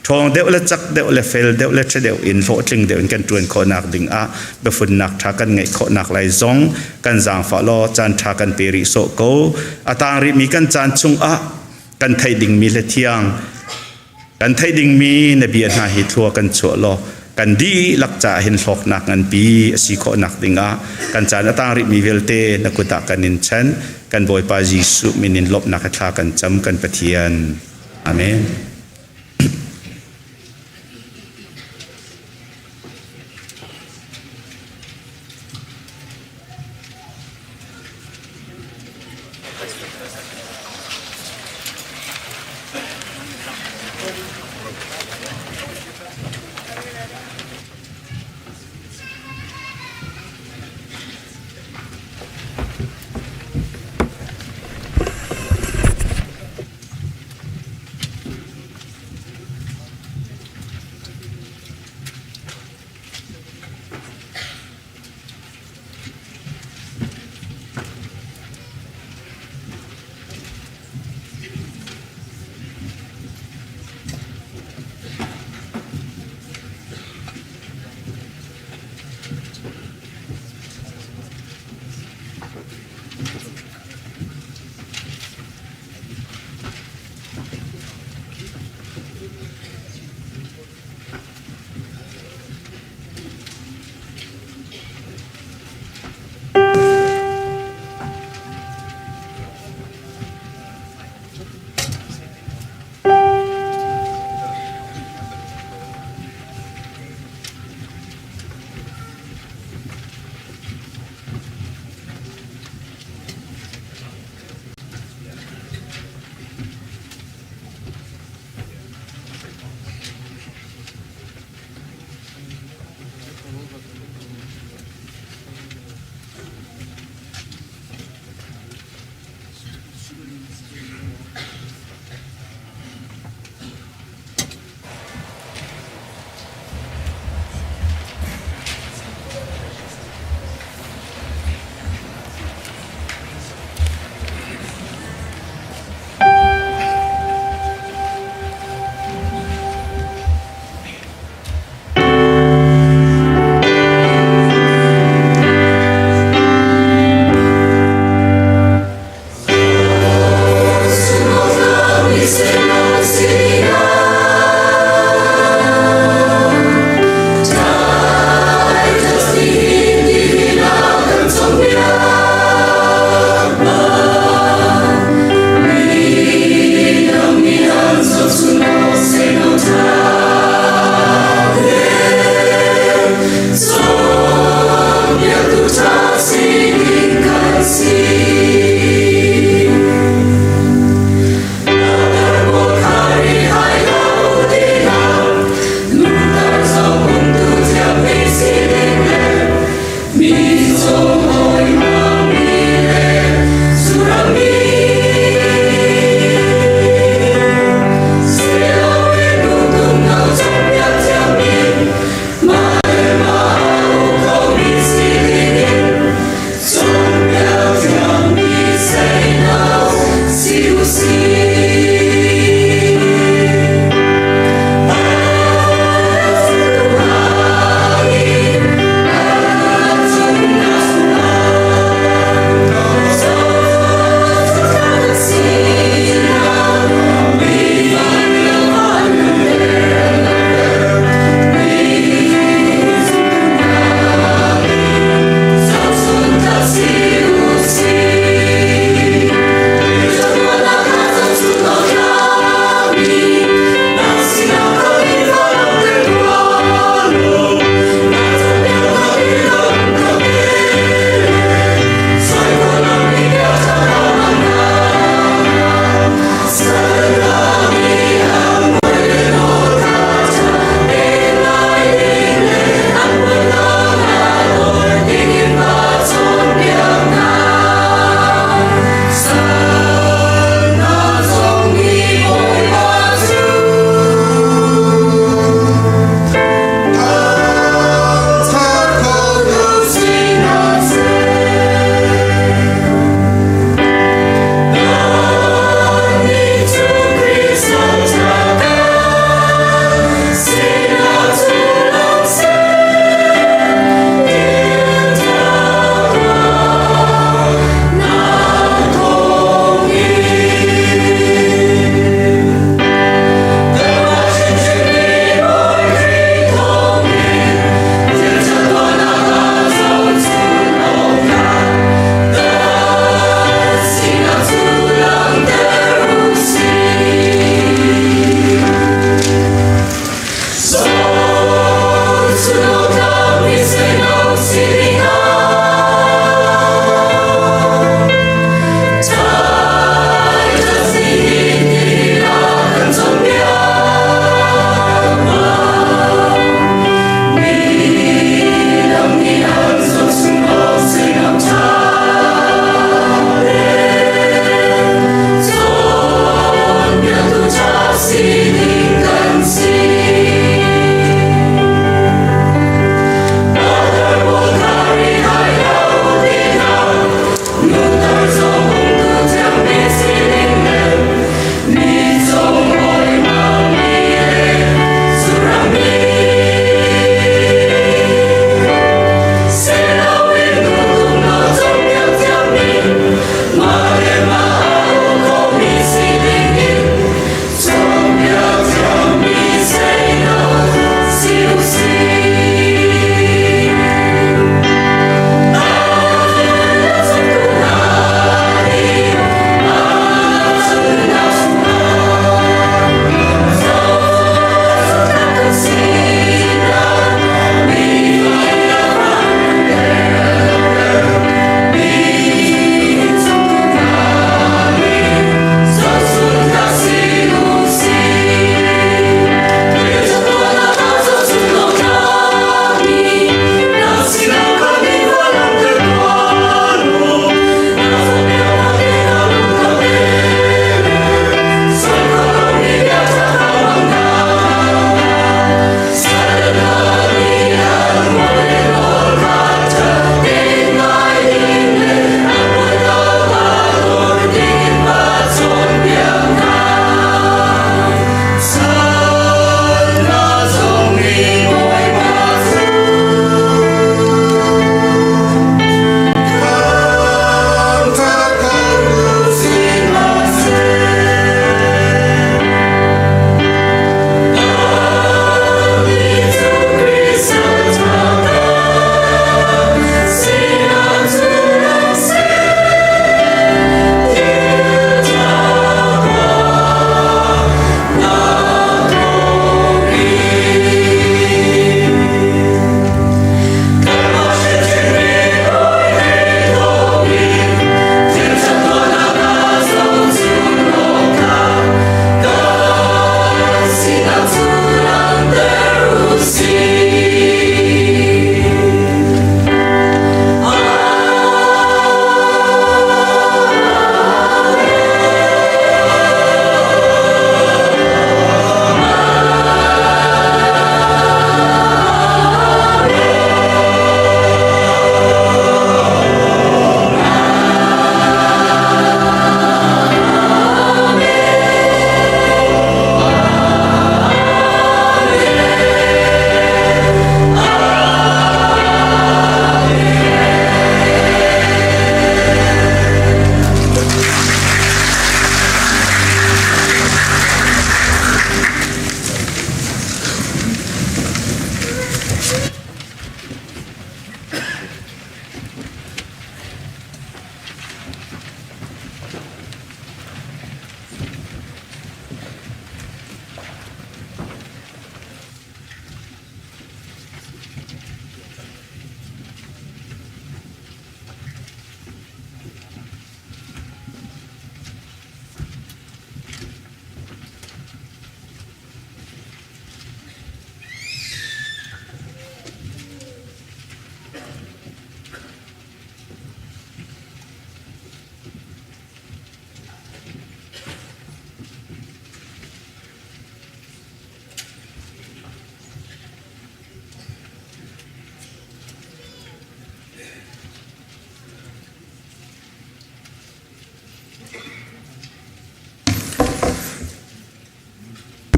S10: ṭhawng deuh le cak deuh le fel deuh le ṭha deuh in hlawhtling deuh in kan ṭuan khawhnak ding ah biafunnak ṭha kan ngeih khawhnak lai zong kan zaangfah law caan ṭha kan pe rih sawh ko. A tang rihmi kan caan chungah kan theih dingmi le thiang kan theih dingmi na bia hna hi thlua kan chuah law kan dihlak caah hin hlawknak nganpi a si khawhnak dingah kan caan a tang rihmi vialte na kut ah kan in chan. Kan Bawipa Jesuh min in lawmhnak he thla kan cam kan Pathian. Amen.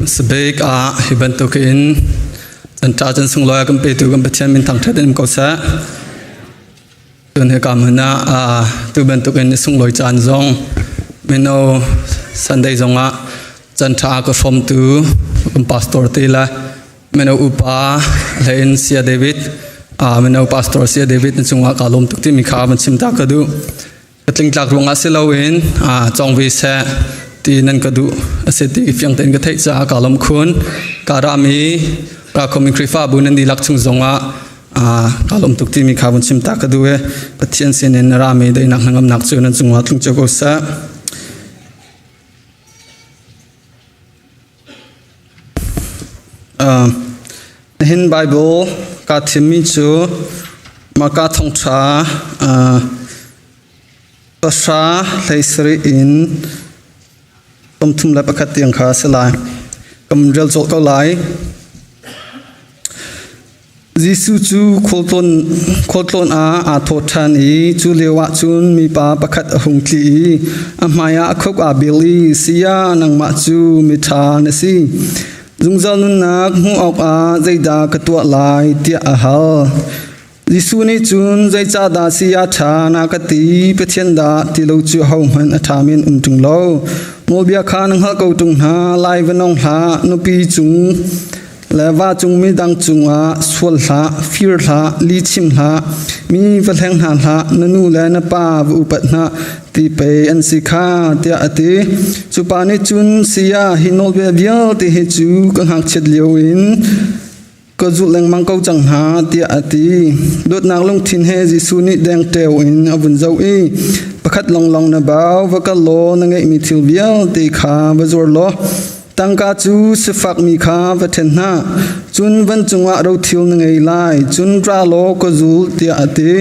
S11: Sabek ah hi bantukin can ṭa can sunglawi kan petu kan Pathian min thangṭhat in ko seh. Tun he kam hna tu bantukin sunglawi caan zong mino Sunday zong ah can ṭha ka hrawmtu kan pastor te le mino upa hlein Sia David mino pastor Sia David na cungah ka lawm tuk timi kha van chim ta ka duh. Ka tlingtlak ruangah si loin cawng ve seh ti nan ka duh a si ti fiang tein ka theih caah ka lawm khun. Ka rami Rakhomi Khrihfabu nan dihlak chung zongah ka lawm tuk timi kha vun chim ta ka duh i Pathian sinin na rami daihnak hnangamnak cu nan cungah tlung cio ko seh. Nihin Bible kaa thimmi cu Marka thawngṭha 17 in 31 tiang kha a si lai. Kan rel colh ko lai. Jesuh cu khualtlawn ah aa thawh ṭhan i cu lioah cun mipa pakhat a hung tli i a hmaiah a khuk aa bil i, "Saya, nangmah cu miṭha na si. Zungzal nunnak hmuh awkah zeidah ka tuah lai?" tiah a hal. Jesuh nih cun, "Zeicahdah saya ṭha na ka ti? Pathian dah ti lo cu ahohmanh a ṭhami an um ṭung lo. Nawlbia kha na hngalh ko ṭung hna. Lai va nong hlah, nupi cung le va cung midang cungah sual hlah, fir hlah, li chim hlah, mi va hleng hna hlah, na nu le na pa va upat hna ti pei an si kha tiah a ti. Cu pa nih cun saya hi nawlbia vialte hi cu ka ngakchiat lio in ka zulh lengmang ko cang hna tiah a ti. Dawtnak lungthin he Jesuh nih dengteo in a vun zoh i pakhat lawnglawng na bau va kal law na ngeihmi thil vialte kha va zuar law Tangka cu sifakmi kha va ṭhen hna, cun vancung ah rothil na ngei lai, cun ra law ka zul, tiah a ti.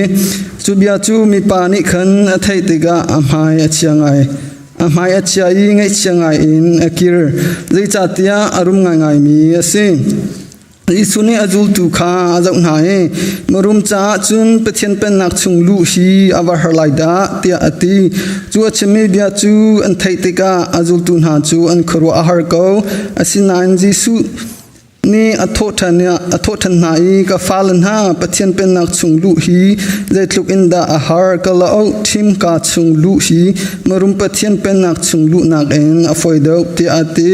S11: Cu bia cu mipa nih khan a theih tikah a hmai a chia ngai. A hmai a chia i ngaihchia ngai in a kir, zeicahtiah a rum ngaingaimi a si. Jesuh nih a zultu kha a zoh hna i mirum caah cun Pathian Pennak chung luh hi a va har lai dah tiah a ti. Cu a chimmi bia cu an theih tikah a zultu hna cu an khuaruah a har ko. Asinain Jesuh nih a thawhṭhan hna i ka fale hna Pathian Pennak chung luh hi zeitluk in dah a har ka laoh ṭhimka chung luh hi mirum Pathian Pennak chung luhnak in a fawi deuh tiah a ti.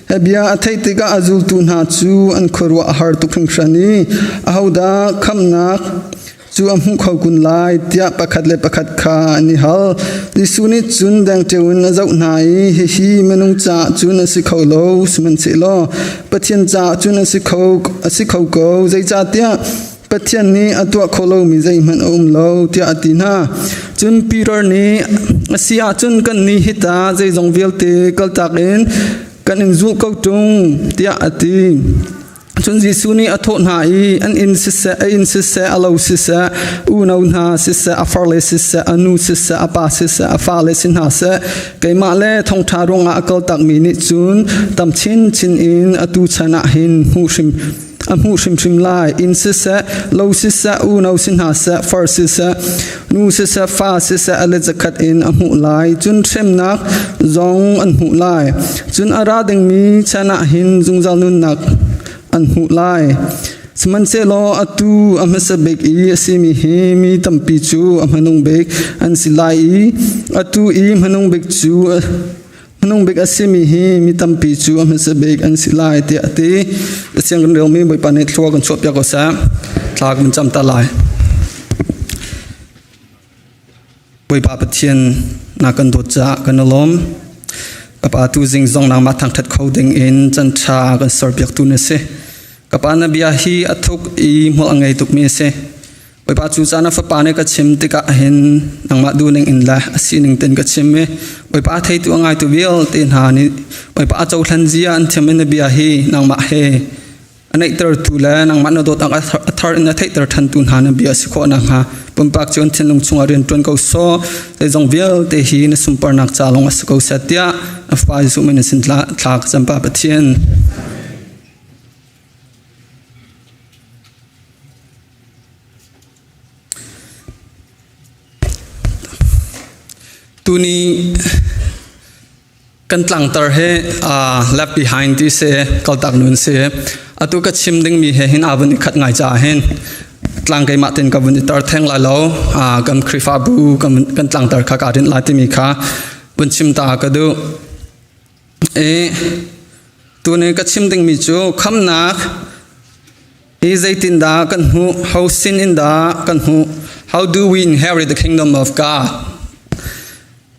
S11: Hi bia a theih tikah a zultu hna cu an khuaruah a har tuk hringhran i ahodah khamhnak cu a hmuh kho kun lai tiah pakhat le pakhat kha an i hal. Jesuh nih cun dengteo in a zoh hna i hihi minung caah cun a si kho lo, sihmanhsehlaw Pathian caah cun a si kho ko, zeicahtiah Pathian nih a tuah kho lomi zeihmanh a um lo tiah a ti hna. Cun Peter nih a si ahcun kannih hita zeizong vialte kaltak in kan in zulh ko ṭung tiah a ti. Cun Jesuh nih a thawh hna i an inn siseh, a inn siseh, a lo siseh, unau hna siseh, a farle siseh, a nu siseh, a pa siseh, a fale si hna seh, keimah le thawngṭha ruangah a kaltakmi nih cun tam chinchin in atu chan ah hin hmuh hrim a hmuh hrimhrim lai. Inn siseh, lo siseh, unau si hna seh, far siseh, nu siseh, fa siseh, a let zakhat in a hmuh lai. Cun hremnak zong an hmuh lai. Cun a ra dingmi chan ah hin zungzal nunnak an hmuh lai. Sihmanhsehlaw atu a hmasa bik i a simi hi mi tampi cu a hmanung bik an si lai i atu i hmanung bik cu Hmanung bik a simi hi mi tampi cu a hmasa bik an si lai tiah a ti. Siang kan relmi Bawipa nih thlua kan chuahpiak ko seh. Thla kan cam ta lai. Bawipa Pathian na kan dawt caah kan i lawm. Kapa tu zing zong nangmah thangthat kho ding in can tha kan serpiak tu na si. Kapa na bia hi a thuk i hmual a ngei tukmi a si. Bawipa cu caan a fapa nih ka chim tikah hin nangmah duhning in le a sining ten ka chim i Bawipa a theitu a ngaitu vialte hna nih Bawipa a cohlan zia an thiam in na bia hi nangmah he a neihtertu le nangmah na dawtnak a thar in a theihter ṭhantu hna na bia si khawh nakhnga pumpak cu an thinlung chungah rian ṭuan ko sawh zeizong vialte hi na sunparnak ca lawng a si ko seh tiah na Fapa Jesuh min in sin thla ka cam Pa Pathian. Tuni Kan tlangtar he left behind ti si, kaltak nun si. Atu ka chim dingmi he hin aa vun i khat ngai caah hin tlang keimah ten ka vun i tar theng lai lo. Kan Khrihfabu kan tlangtar kha kaa rinh lai timi kha vun chim ta ka duh. I tuni ka chim dingmi cu khamnak hi zeitindah kan hmuh, ho sin in dah kan hmuh, how do we inherit the kingdom of God?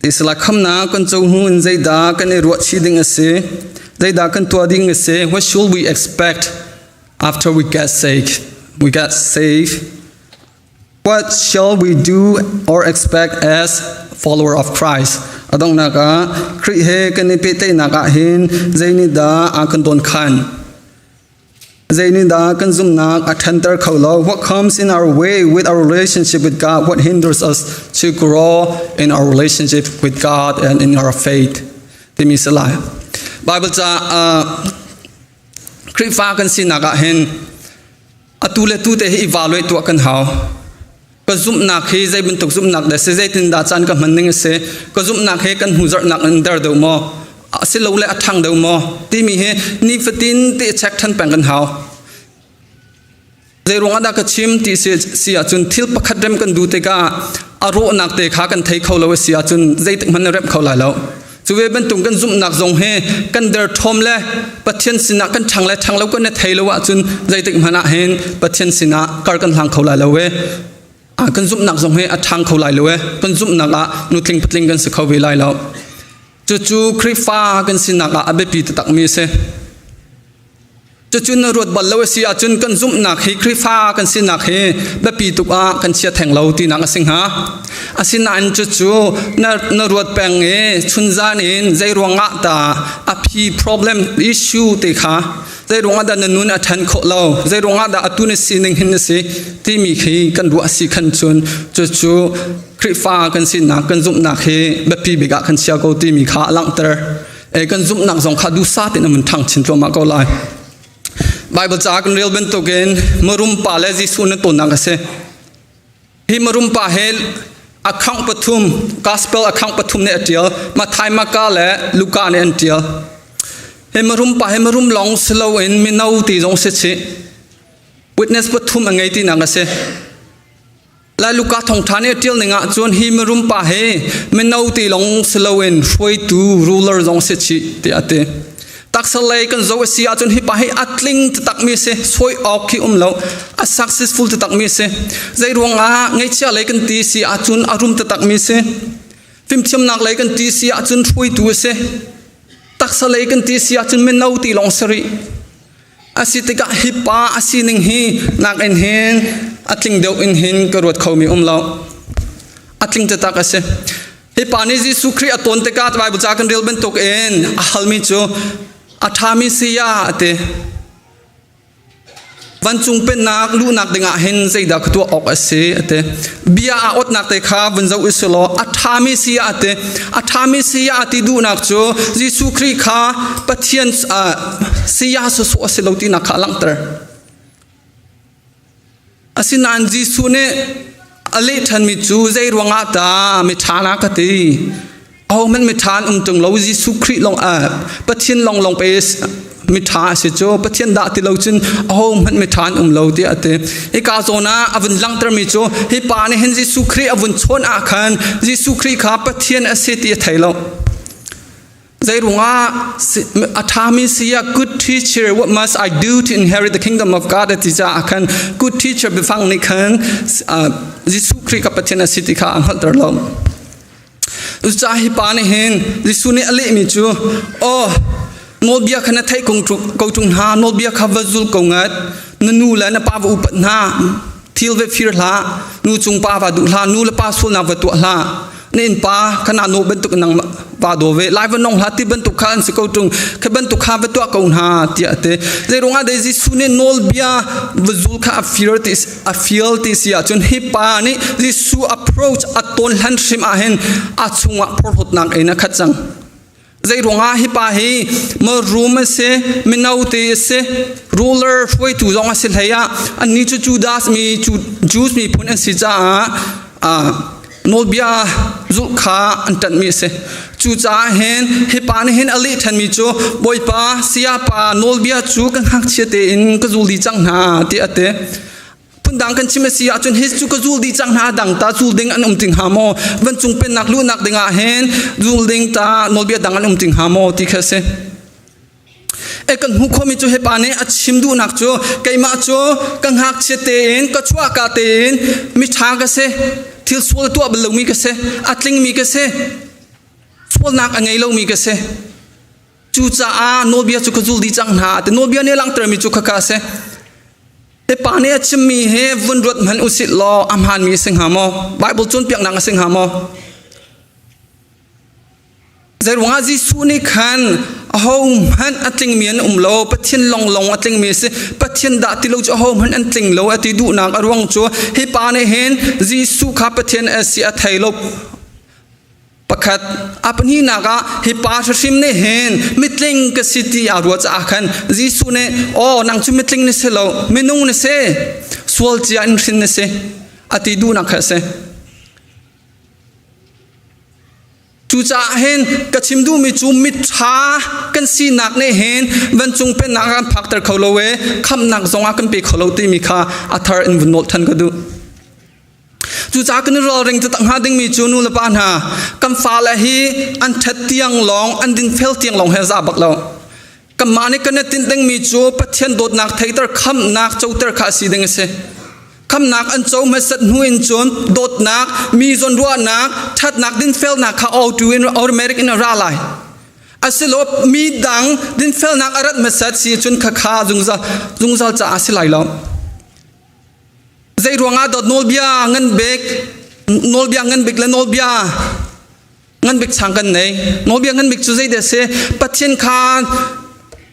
S11: Tisala khamnak kan co hnu in zeidah kan i ruahchih ding a si? Zeidah kan tuah ding a si? What should we expect after we get saved? We got saved. What shall we do or expect as follower of Christ? A donghnak ah Khrih he kan i pehtlaihnak ah hin zeinihdah a kan dawn khan? Zeinindah kan zumhnak a ṭhanter kho lo? What comes in our way with our relationship with God? What hinders us to grow in our relationship with God and in our faith? Timi si lai. Bible ca Khrihfa kan sinak ah hin atu le tu te hi evaluate tuah kan hau. Ka zumhnak hi zei bantuk zumhnak dah si zeitindah caan ka hman ning a si ka zumhnak hi kan hnuzarhnak in der deuh maw asilole a ṭhang deuh maw timi hi nifatin te check ṭhan peng kan hau. Zei ruangah dah ka chim ti si ahcun thil pakhat rem kan duh tikah a rawhnak te kha kan thei kho lo a si ahcun zeitik hmanh na remh kho lai lo. Cu ve bantuk kan zumhnak zong hi kan derthawm le Pathian sinah kan ṭhang le ṭhang lo kan i thei lo ahcun zeitik hmanh ah hin Pathian sinah kar kan hlang kho lai lo e. Kan zumhnak zong hi a ṭhang kho lai lo e. Kan zumhnak ah nutling patling kan si kho ve lai lo. Cucu Khrihfa kan sinak ah a biapi taktakmi a si. Cucu na ruat bal lo a si ahcun kan zumhnak hi Khrihfa kan sinak hi biapi tuk ah kan chia theng lo tinak a si hnga. Asinain cucu na ruat peng i chunzan in zei ruangah dah a phi problem issue te kha zei ruangah dah na nun a ṭhan khawh lo, zei ruangah dah atu na sining hin na si timi khi kan ruah si khan cun cucu Khrihfa kan sinak kan zumhnak hi biapi bik ah kan chia ko timi kha a langhter. Kan zumhnak zong kha duhsah tein a mun ṭhang chin thluahmah ko lai. Bible ca kan rel bantukin marum pa le Jesuh na tonnak a si. Hi marum pa he account pathum, gospel account pathum nih a ṭial. Matthai, Marka le Luka nih an ṭial. Hi marum pa hi marum lawng si loin mino ti zong si chih. Witness pathum a ngei tinak a si. Lai Luka thawngṭha nih a ṭial ning ah cun hi mirum pa hi mino ti lawng si loin hruaitu ruler zong si chih tiah a ti. Taksa lei kan zoh a si ahcun hi pa hi a tling takmi si, sawi awk khi um lo, a successful takmi si. Zei ruangah ngaihchia lei kan ti si ahcun a rum takmi si. Fimthiamnak lei kan ti si ahcun hruaitu a si. Taksa lei kan ti si ahcun mino ti lawng si rih. A si tikah hi pa a sining hi nakin hin a tling deuh in hin ka ruat khomi um lo. A tling taktak a si. Hi pa nih Jesuh Khrih a tawn tikah Bible ca kan rel bantuk in a halmi cu a ṭhami saya a ti. Vancung pennak luhnak dingah hin zeidah ka tuah awk a si a ti. Bia a awtnak te kha vun zoh usih law a ṭhami saya a ti. A ṭhami saya a ti duhnak cu Jesuh Khrih kha Pathian saya sawsawh a si lo tinak kha a langhter. Asinain Jesuh nih a leh ṭhanmi cu zei ruangah dah miṭha na ka ti? Ahohmanh miṭha an um ṭung lo. Jesuh Khrih lawng Pathian lawnglawng pe miṭha a si cu. Pathian dah ti lo cun ahohmanh miṭha an um lo tiah a ti. Hika zawn ah a vun langhtermi cu hi pa nih hin Jesuh Khrih a vun chawn ah khan Jesuh Khrih kha Pathian a si ti a thei lo. Zeirungah a ṭhami saya good teacher, what must I do to inherit the kingdom of God ti caah khan good teacher biafang nih khan Jesuh Khrih ka Pathian a si ti kha a hngalhter lo. Cucaah hi pa nih hin Jesuh nih a lehmi cu aw nawlbia kha na theih ko ṭung hna, nawlbia kha va zul ko ngat, na nu le na pa va upat hna, thil va fir hlah, nu cung pa va duh hlah, nu le pa sualnak va tuah hlah, na innpa kha naa nawh bantuk nang va daw ve lai va nong hlah ti bantuk kha an si ko ṭung kha bantuk kha va tuah ko hna tiah a ti. Zei ruangah dei Jesuh nih nawlbia va zul kha a fir ti a fial ti si ahcun hi pa nih Jesuh approach a tawn hlan hrim ah hin a chungah phorhlawtnak in a khat cang. Zei ruangah hi pa hi marum a si, mino te a si, ruler hruaitu zong a si hlei ah annih cu Judas mi Jews miphun an si caah nawlbia Zulh kha an ṭanhmi a si. Cucaah hin hi pa nih hin a leh ṭhanmi cu Bawipa sayapa nawlbia cu ka ngakchia tein ka zul dih cang hna tiah a ti. Phundang kan chim a si ahcun hi cu ka zul dih cang hna dang ta zul ding an um ti hnga maw? Vancung pennak luhnak dingah hin zul ding ta nawlbia dang an um ti hnga maw ti kha a si. E kan hmuh khomi cu hi pa nih a chim duhnak cu keimah cu ka ngakchia tein ka chuahka tein miṭha ka si thil sual tuah bal lomi ka si a tlingmi ka si sualnak a ngei lomi ka si cucaah nawlbia cu ka zul dih cang hna ti nawlbia nih a langhtermi cu khaka a si Hi pa nih a chimmi hi vun ruat hmanh usih law a hmaanmi a si hnga maw Bible cawnpiaknak a si hnga maw Zeiruangah Jesuh nih khan ahohmanh a tlingmi an um lo, Pathian lawnglawng a tlingmi a si. Pathian dah ti lo cu ahohmanh an tling lo a ti duhnak a ruang cu hi pa nih hin Jesuh kha Pathian a si a thei lo. Pakhat a pahnihnak ah hi pa hrimhrim nih hin mitling ka si ti aa ruah caah khan Jesuh nih aw nang cu mitling na si lo, minung na si, sual cia in hrin na si a ti duhnak kha a si. Cucaah hin ka chim duhmi cu miṭha kan sinak nih hin vancung pennak ah kan phakter kho lo i khamhnak zongah kan pe kho lo timi kha a thar in vun nolh than ka duh. Cucaah kan i ralring taktak hnga dingmi cu nu le pa hna kan fale hi an ṭhat tiang lawng an dinfel tiang lawng he a za bak lo. Kanmah nih kan i tinh dingmi cu Pathian dawtnak theiter khamhnak coter kha a si ding a si. Khamnak an co hmasat hnu in cun dawtnak, mi zawnruahnak, ṭhatnak, dinfelnak kha auto in automatic in a ra lai. Asilo mi dang dinfelnak a rat hmasat si cun khakha zungzal zungzal caah a si lai lo. Zei ruangah dawt nawlbia ngan bik nawlbia ngan bik le nawlbia ngan bik chang kan nei nawlbia ngan bik cu zei dah si Pathian kha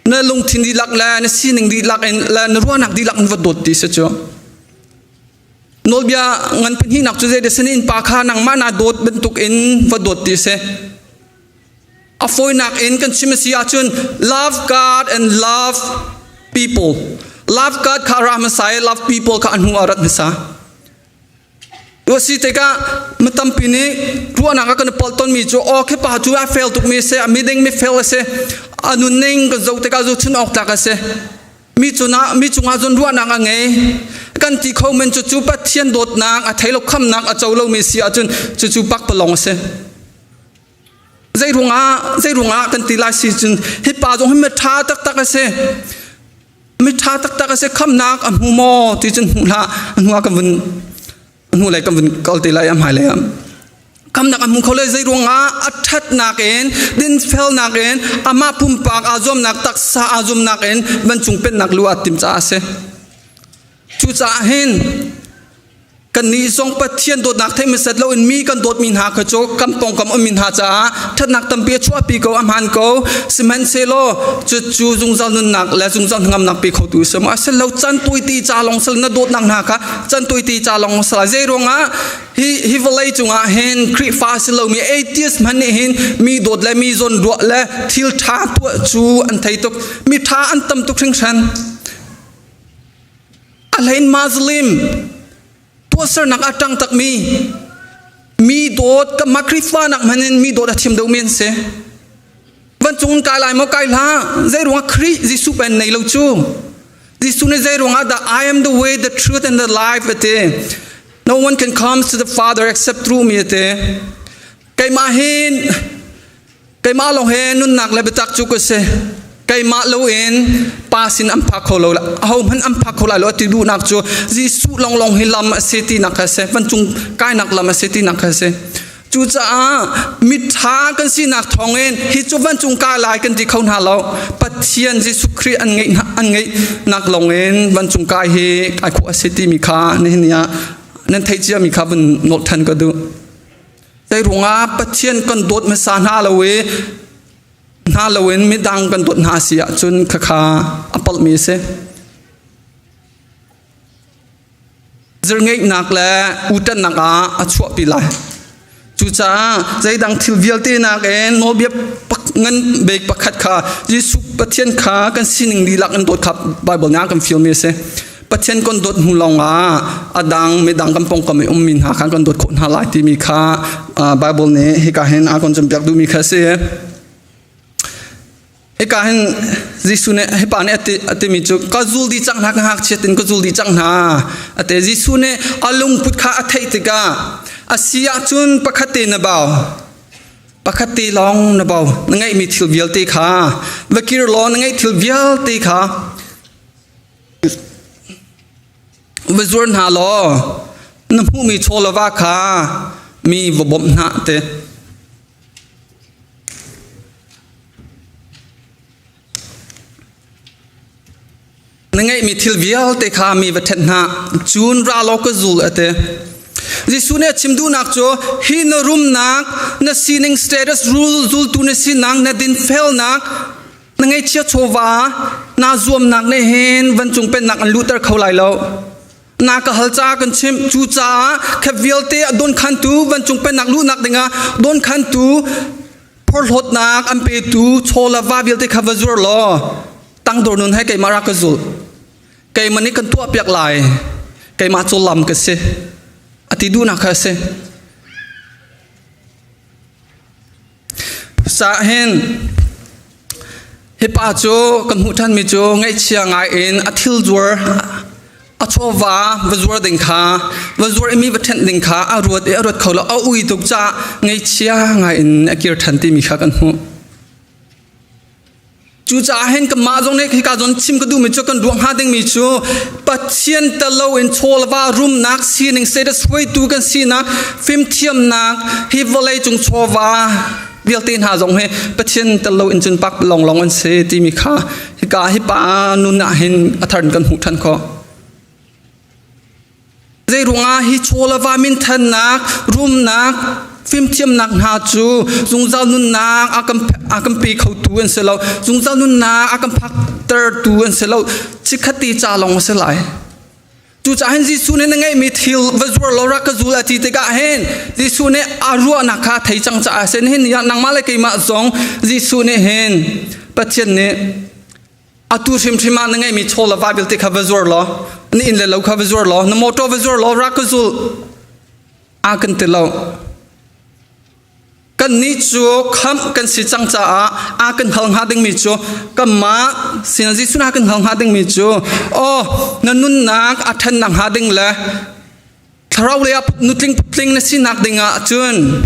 S11: na lungthin dihlak le na sining dihlak in le na ruahnak dihlak in va dawt ti si cu nawlbia ngan pahnihnak cu zei dah si na innpa kha nangmah naa dawt bantuk in va dawt ti si a fawinak in kan chim a si ahcun love God and love people love God kha ra hmasa i love people kha a hnu ah rat hmasa Tuasi tikah mi tampi nih ruahnak a kan palh tawnmi cu aw khi pa cu a fel tukmi a si, a miding mi fel a si, a nunning kan zoh tikah zohchun awk tlak a si. Mi cungah mi cungah cun ruahnak a ngei. Kan ti kho men cu cu Pathian dawtnak a thei lo khamnak a co lomi si ahcun cucu pakpalawng a si. Zei ruangah zei ruangah kan ti lai si cun hi pa zong hi mi ṭha taktak a si. Miṭha taktak a si khamnak a hmu maw ti cun hmu hlah a hnu ah kan vun a hnu lei kan vun kal te lai a hmai lei ah khamnak a hmu kho le zei ruangah a ṭhatnak in dinfelnak in amah pumpak aa zuamnak taksa aa zuamnak in vancung pennak lu aa tim caah a si cucaah hin Kannih zong Pathian dawtnak theih hmasat loin mi kan dawtmi hna kha cu kan pawngkam ummi hna caah ṭhatnak tampi a chuahpi ko, a hmaan ko. Sihmanhsehlaw cucu zungzal nunnak le zungzal hnangamnak pe khotu a si maw? A si lo. Can tawite ca lawng sal na dawtnak hna kha can tawite ca lawng sal. Zei ruangah hi hi vawlei cungah hin Khrihfa si lomi atheist hmanh nih hin mi dawt le mi zawn ruah le thil ṭha tuah cu an thei tuk. Mi ṭha an tam tuk hringhran. A hlein Muslim tuahsernak ah ṭang takmi mi dawt kanmah Khrihfa nak hmanh in mi dawt a thiam deuhmi an si. Vancung in kai lai maw kai hlah zei ruangah Khrih Jesuh pen nei lo cu Jesuh nih zei ruangah dah I am the way the truth and the life a ti no one can come to the father except through me a ti keimah hin Keimah lawng he nunnak le biatak cu ka si. Keimah loin pa sin an phak kho lo ahohmanh an phak kho lai lo ti duhnak cu Jesuh lawnglawng hi lam a si tinak kha a si. Vancung kainak lam a si tinak kha a si. Cucaah miṭha kan sinak thawngin hi cu vancung kai lai kan ti kho hna lo. Pathian Jesuh Khrih an ngeih an ngeihnak lawngin vancung kai hi kai khawh a si timi kha nihin ni ah nan theih ciami kha vun nolh ṭhan ka duh. Zei ruangah Pathian kan dawt hmasa hna lo i hna loin midang kan dawt hna si ahcun khakha a palhmi a si. Zirngeihnak le uṭannak ah a chuahpi lai. Cucaah zeidang thil vialte nakin nawlbia ngan bik pakhat kha Jesuh Pathian kha kan sining dihlak in dawt kha Bible nih a kan fialmi a si. Pathian kan dawt hnu lawngah a dang midang kan pawngkam i ummi hna kha kan dawt khawh hna lai timi kha Bible nih hika hin a kan cawnpiak duhmi kha a si. Hika hin Jesuh nih hi pa nih a timi cu ka zul dih cang hna ka ngakchiat in ka zul dih cang hna a ti. Jesuh nih a lungput kha a theih tikah a si ahcun pakhat te na bau pakhat te lawng na bau na ngeihmi thil vialte kha va kir law na ngeih thil vialte kha va zuar hna law na hmuhmi chaw le va kha mi va bawmh hna te. Na ngeihmi thil vialte kha mi va ṭhenh hna, cun ra law ka zul a ti. Jesuh nih a chim duhnak cu hi na rumnak, na sining status rule zultu na sinak, na dinfelnak, na ngeihchia chawva, naa zuamnak nih hin vancung pennak an luhter kho lai lo. Na ka hal caah kan chimh. Cucaah kha vialte a dawnkhantu vancung pennak luhnak dingah dawnkhantu phorhlawtnak an petu chaw le va vialte kha va zuar law tangdor nun he keimah rak ka zul. Keimah nih kan tuahpiak lai. Keimah cu lam ka si. A ti duhnak kha a si. Sa hin hi pa cu kan hmuh ṭhanmi cu ngaihchia ngai in a thil zuar a chawva va zuar ding kha va zuar i mi va ṭhenh ding kha a ruat i a ruat kho lo a ui tuk caah ngaihchia ngai in a kir ṭhan timi kha kan hmuh. Cucaah hin kanmah zong nih hika zawn chim ka duhmi cu kan ruah hnga dingmi cu Pathian tel loin chawlva rumnak sining status hruaitu kan sinak fimthiamnak hi vawlei cung chawva vialte hna zong hi Pathian tel loin cun pak lawnglawng an si timi kha hika hi pa nun ah hin a thar in kan hmuh ṭhan khawh. Zeiruangah hi chaw le va minthannak, rumnak, fimthiamnak hna cu zungzal nunnak a kan pe khotu an si lo. Zungzal nunnak a kan phaktertu an si lo. Chikkhatte ca lawng a si lai. Cucaah hin Jesuh nih na ngeihmi thil va zuar lo rak ka zul a ti tikah hin Jesuh nih a ruahnak kha a thei cang caah a si. Nihin ni ah nangmah le keimah zong Jesuh nih hin Pathian nih Atu hrimhrim ah na ngeihmi chaw le va vialte kha va zuar law, na inn le lo kha va zuar law, na motor va zuar law, rak ka zul. A kan ti lo. Kannih cu khamh kan si cang caah a kan hal hnga dingmi cu kanmah sin Jesuh a kan hal hnga dingmi cu oh na nunnak a ṭhannak hnga ding le thlarau lei ah nutling putling na sinak ding ah cun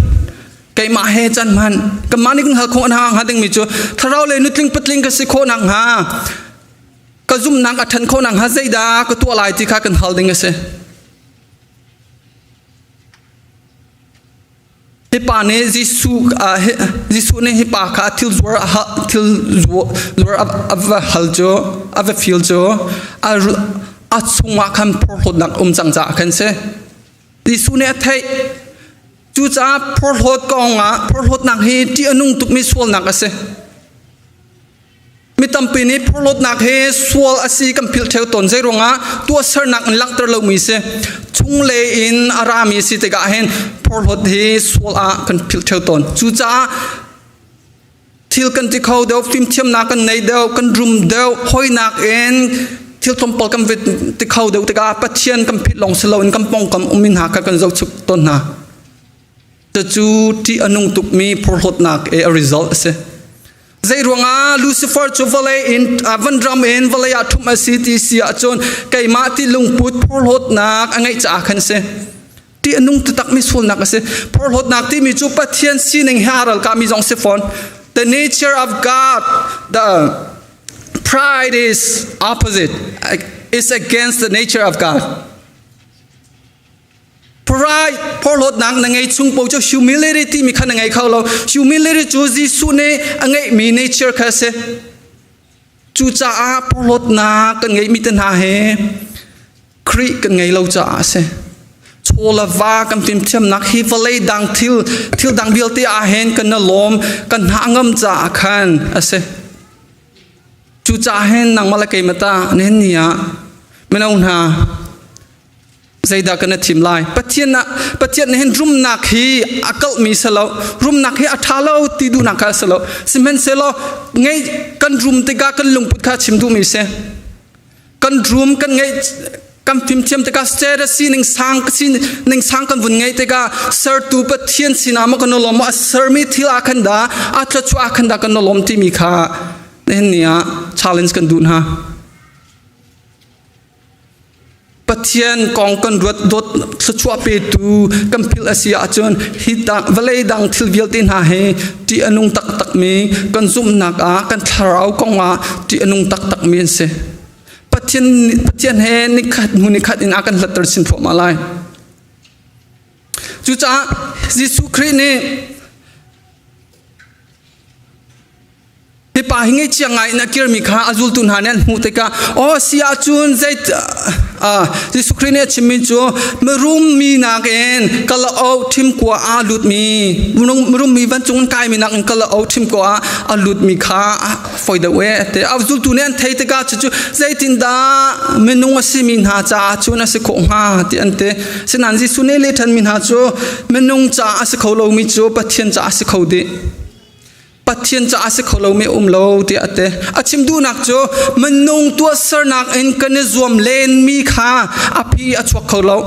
S11: keimah he can hman kanmah nih kan hal khawh hna hnga dingmi cu thlarau lei nutling patling ka si khawh nak hnga ka zumhnak a ṭhan khawh nak hnga zeidah ka tuah lai ti kha kan hal ding a si. Hi pa nih Jesuh Jesuh nih hi pa kha thil zuar thil zuar a va hal cu a va fil cu a chungah khan phorhlawtnak um cang caah khan si. Jesuh nih a theih. Cucaah phorhlawt kong ah phorhlawtnak hi ṭih a nung tukmi sualnak a si. Mi tampi nih phorhlawtnak hi sual a si kan philh ṭheo tawn. Zeiruangah tuahsernak in langhter lomi si. Chunglei in a rami si tikah hin phorhlawt hi sual ah kan philh ṭheo tawn. Cucaah thil kan ti kho deuh, fimthiamnak kan nei deuh, kan rum deuh, hawinak in thil tlawmpal kan ti kho deuh tikah Pathian kan philh lawng si loin kan pawngkam ummi hna kha kan zohchuk tawn hna. Cucu ṭih a nung tukmi phorhlawtnak i a result a si. Zeiruangah Lucifer cu vawlei in vanram in vawlei ah ṭhumh a si ti si ahcun keimah ti lungput phorhlawtnak a ngeih caah khan si. Ti a nung takmi sualnak a si. Phorhlawtnak timi cu Pathian sining he aa ralkahmi zong si fawn. The nature of God, the pride is opposite, is against the nature of God. Pride phorhlawtnak na ngei chung paoh cu humility timi kha na ngei kho lo. Humility cu Jesuh nih a ngeihmi nature kha a si. Cucaah phorhlawtnak kan ngeihmi te hna hi Khrih kan ngei lo caah a si. Chaw le va kan fimthiamnak hi vawlei dang thil thil dang vialte ah hin kan na lawm kan hna ngam caah khan a si. Cucaah hin nangmah le keimah ta nihin ni ah mino hna zeidah kan thim lai pathian ah pathian nih hin rumnak hi a kalhmi si lo rumnak hi a ṭha lo ti duhnak kha a si lo sihmanhsehlaw ngei kan rum tikah kan lungput kha chim duhmi si kan rum kan ngeih Kan fimthiam tikah status sining sang sining sang kan vun ngei tikah sertu Pathian sinah maw kan lawm a sermi thil ah khan dah a thluachuah ah khan dah kan lawm timi kha nihin ni ah challenge kan duh hna. Pathian kong kan ruat dawt thluachuah petu kan philh a si ahcun hi vawlei dang thil vialte hna hi ṭih a nung taktakmi kan zumhnak ah kan thlarau kong ah ṭih a nung taktakmi an si. Pathian Pathian he nikhat hnu nikhat in a kan hlatter chin thluahmah lai. Cucaah Jesuh Khrih nih Hi pa hi ngaihchia ngai in a kirmi kha a zultu hna nih an hmuh tikah aw si ahcun zei Jesuh Khrih nih a chimmi cu mirum mi nakin kalaoh ṭhimkua ah lutmi mirum mi vancung in kaimi nakin kalaoh ṭhimkua ah a lutmi kha foi deuh e te a zultu nih an thei tikah cucu zeitindah minung a simi hna caah cun a si khawh hnga ti an ti sinain Jesuh nih leh ṭhanmi hna cu minung caah a si kho lomi cu Pathian caah a si kho dih Pathian caah si kho lomi um lo tiah a ti. A chim duhnak cu minung tuahsernak in kan i zuam lenmi kha a phi a chuak kho lo.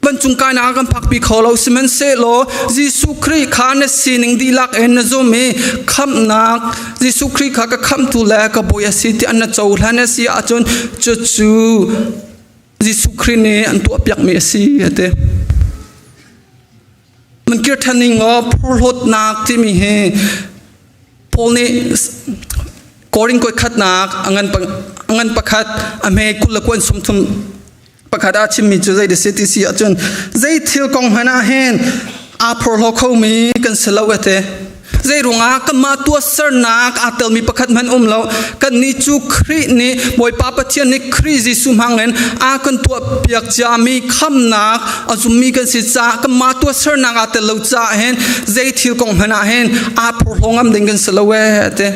S11: Vancung kainak ah kan phakpi kho lo. Sihmanhsehlaw Jesuh Khrih kha na sining dihlak in na zum i khamhnak Jesuh Khrih kha ka khamhtu le ka bawi a si tiah na cohlan a si ahcun cucu Jesuh Khrih nih an tuahpiakmi a si a ti. Man kir ṭhan ning aw phorhlawtnak timi hi Paul nih Korin koi khatnak a ngan pakhat a hme 20 le kuan 30 pakhat ah chimmi cu zei si ti si ahcun zei thil kong hmanh ah hin aa phorhlaw khomi kan si lo ete Zei ruangah kanmah tuahsernak aa telmi pakhat hmanh um lo. Kannih cu Khrih nih Bawipa Pathian nih Khrih Jesuh hmangin a kan tuahpiak ciami khamnak a zummi kan si caah kanmah tuahsernak aa tel lo caah hin zei thil kong hmanh ah hin aa phorhlaw ngam ding kan si lo ee ti.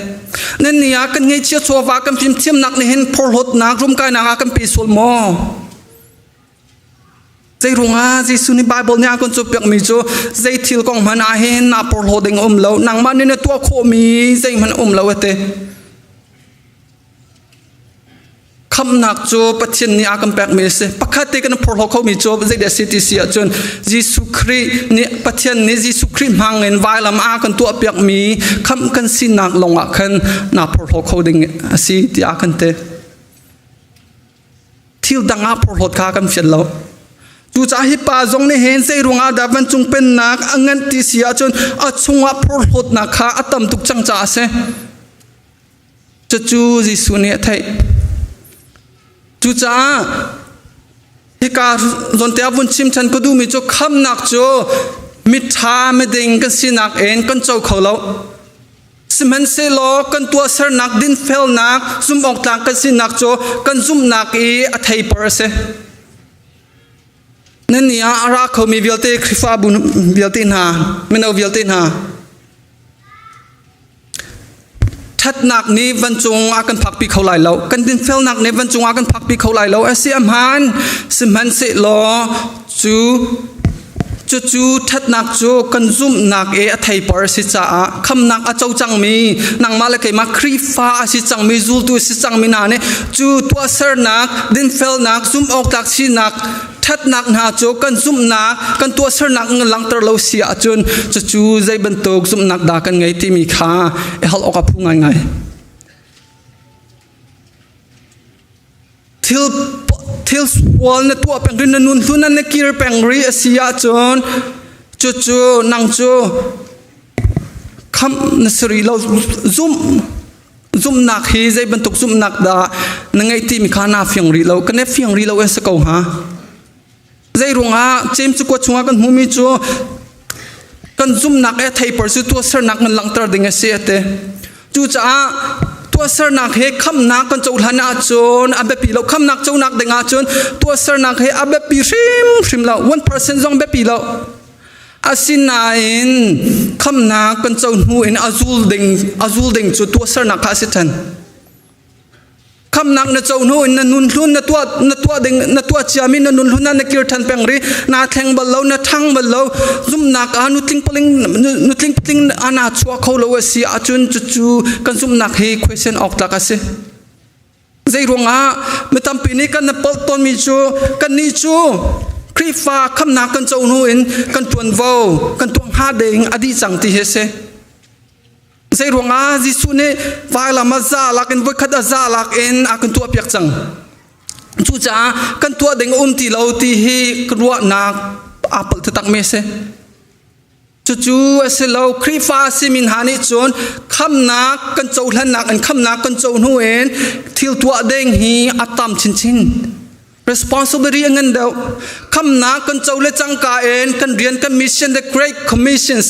S11: Nan ni ah kan ngeihchia chawva kan fimthiamnak nih hin phorhlawtnak rumkainak ah kan pe sual maw? Zei ruangah Jesuh nih Bible nih a kan cawnpiakmi cu zei thil kong hmanh ah hin naa porhlaw ding a um lo nangmah nih na tuah khawhmi zeihmanh a um lo a ti. Khamhnak cu Pathian nih a kan pekmi a si. Pakhat te kan phorhlaw khomi cu zeidah a si ti si ahcun Jesuh Khrih nih Pathian nih Jesuh Khrih hmang in vailam a kan tuahpiakmi khamh kan sinak lawngah khan naa phorhlaw kho ding a si tiah a kan ti. Thil dang ah phorhlawt kha kan fial lo. Cucaah hi pa zong nih hin zei ruangah dah vancung pennak a ngan ti si ahcun a chungah phorhlawtnak kha a tam tuk cang caah a si. Cucu Jesuh nih a theih. Cucaah hika zawnte ah vun chim ṭhan ka duhmi cu khamnak cu miṭha miding kan sinak in kan co kho lo. Sihmanhsehlaw kan tuahsernak dinfelnak zumhawktlak kan sinak cu kan zumhnak i a theipar a si. Nan ni ah a ra khomi vialte Khrihfabu vialte hna, mino vialte hna, ṭhatnak nih vancung a kan phakpi kho lai lo. Kan dinfelnak nih vancung a kan phakpi kho lai lo. A si a hmaan. Sihmanhsehlaw cu Cucu ṭhatnak cu kan zumhnak i a theipar a si caah khamnak a co cangmi nangmah le keimah Khrihfa a si cangmi zultu a si cangmi hna nih cu tuahsernak, dinfelnak, zumhawktlak sinak, ṭhatnak hna cu kan zumhnak, kan tuahsernak in langhter lo si ahcun cucu zei bantuk zumhnak dah kan ngei timi kha i hal awk a phu ngaingai. Thil thil sual na tuah peng ri na nun hlun na kir peng ri a si ahcun cucu nang cu khamh na si rih lo zumh zumhnak hi zei bantuk zumhnak dah na ngeih timi kha naa fiang rih lo kan i fiang rih lo an si ko hnga zei ruangah James cu kuat chungah kan hmuhmi cu kan zumhnak e theipar cu tuahsernak ngan langhter ding a si a ti cucaah tuahsernak he khamnak kan cohlan ahcun a biapi lo khamnak conak ding ahcun tuahsernak he a biapi hrimhrim lo 1% zong biapi lo asinain khamnak kan co hnu in a zul ding a zul ding cu tuahsernak kha a si ṭhan Khamnak na co hnu in na nun hlun na tuah na tuah ding na tuah ciami na nun hlun ah na kir ṭhan peng ri naa thleng bal lo na ṭhang bal lo zumhnak ah nutling paling nutling patling ah naa chuah kho lo a si ahcun cucu kan zumhnak hi question awk tlak a si. Zei ruangah mi tampi nih kan palh tawnmi cu kannih cu Khrihfa khamnak kan co hnu in kan ṭuanvo kan tuah hnga ding a dih cang ti hi a si. Zei ruangah Jesuh nih vailam a za lak in voikhat a za lak in a kan tuahpiak cang. Cucaah kan tuah ding a um ti lo ti hi ruahnak aa palh taktak mi a si. Cucu a si lo. Khrihfa a simi hna nih cun khamnak kan cohlannak in khamnak kan co hnu in thil tuah ding hi a tam chinchin. Responsibility a ngan deuh. Khamnak kan co le cangka in kan rian kan mission the great commissions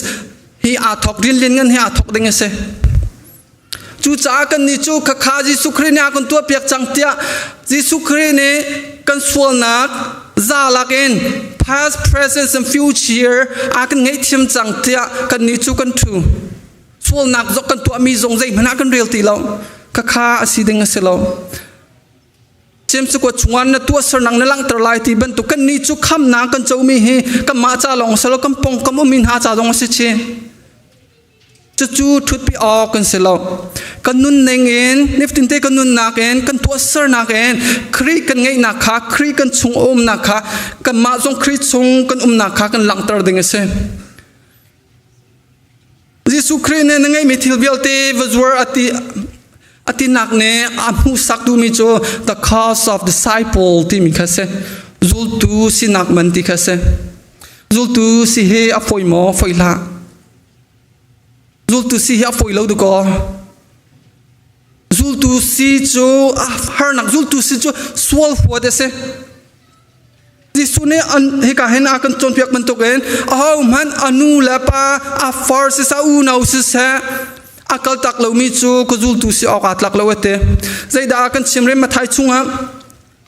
S11: hi aa thok rian lian ngan hi aa thok ding a si. Cucaah kannih cu khakha Jesuh Khrih nih a kan tuahpiak cang tiah Jesuh Khrih nih kan sualnak zalak in past, present and future a kan ngaihthiam cang tiah kannih cu kan ṭhu. Sualnak zong kan tuahmi zong zeihmanh ah kan rel ti lo. Khakha a si ding a si lo. James cu chungah na tuahsernak na langhter lai ti bantuk kannih cu khamnak kan comi hi kanmah ca lawng si lo kan pawngkam ummi hna ca zong a si chin. Cucu ṭhutpi awk kan si lo. Kan nunning in, nifatinte kan nunnak in, kan tuahsernak in Khrih kan ngeihnak kha, Khrih kan chung a umnak kha, kanmah zong Khrih chung kan umnak kha kan langhter ding a si. Jesuh Khrih nih na ngeihmi thil vialte va zuar a ti a tinak nih a hmuhsak duhmi cu the cost of disciple timi kha si. Zultu sinak man ti kha si. Zultu si hi a fawi maw? Fawi hlah. Zultu si hi a fawi lo dukaw. Zultu si cu harnak zultu si cu sual huat a si. Jesuh nih an hika hin a kan cawnpiak bantukin ahohmanh a nu le pa a far siseh a unau siseh a kaltak lomi cu ka zultu si awk aa tlak lo a ti. Zeidah a kan chim rem Mathai chungah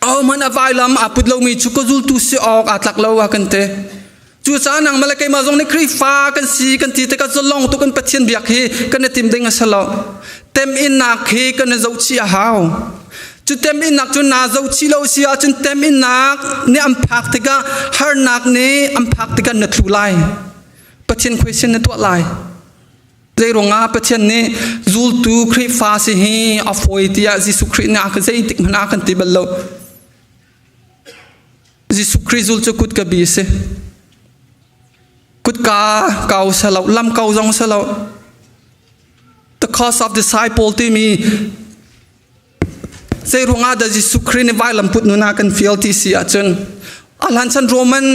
S11: ahohmanh a vailam aa put lomi cu ka zultu si awk aa tlak lo a kan ti. Cucaah nangmah le keimah zong nih Khrihfa kan si kan ti tikah zalong tuk in Pathian biak hi kan i tim ding a si lo. Teminnak hi kan i zohchih a hau. Cu teminnak cu naa zohchih lo si ahcun teminnak nih an phak tikah harnak nih an phak tikah na tlu lai. Pathian khuaisin na tuah lai. Zeiruangah Pathian nih zultu Khrihfa si hi a fawi tiah Jesuh Khrih nih a ka zeitik hmanh ah a kan ti bal lo. Jesuh Khrih zul cu kutka bi a si. Kutka kau si lo, lam kau zong si lo. The cost of disciple timi zeiruangah dah Jesuh Khrih nih vailam put nun ah kan fial ti si ahcun a hlan chan Roman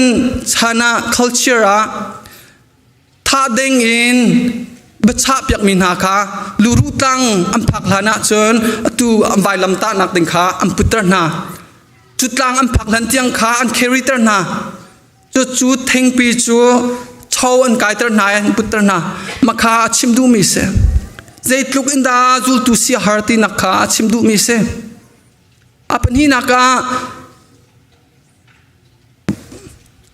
S11: chan ah culture ah thah ding in biachah piakmi hna kha luruh tlang an phak hlan ahcun atu an vailam tahnak ding kha an putter hna. Cu tlang an phak hlan tiang kha an carryter hna. Cu cu thingpi cu cho an kaiter hna i an putter hna. Makha a chim duhmi si. Zeitluk in dah zultu si a har tinak kha a chim duhmi si. A pahnihnak ah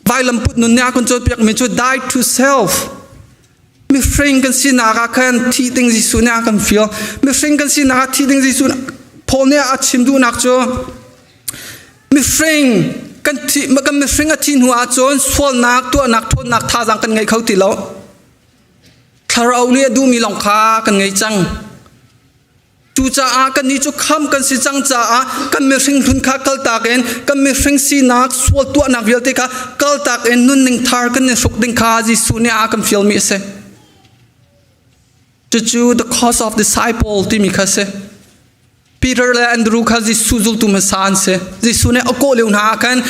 S11: Vailam put nun nih a kan cawnpiakmi cu die to self. Mihring kan sinak ah khan thih ding Jesuh nih a kan fial. Mihring kan sinak ah thih ding Jesuh Paul nih a chim duhnak cu mihring kan thi kan mihring a thih hnu ahcun sualnak tuahnak ṭhawnnak thazaang kan ngei kho ti lo. Thlarau nih a duhmi lawng kha kan ngei cang. Cucaah kannih cu kham kan si cang caah kan mihring hlun kha kaltak in kan mihring sinak sual tuahnak vialte kha kaltak in nunning thar kan i hruk ding kha Jesuh nih a kan fialmi a si. Cucu the cost of disciple timi kha a si. Peter le Andrew kha Jesuh zultu hmasa an si. Jesuh nih a kawh lio hna ah khan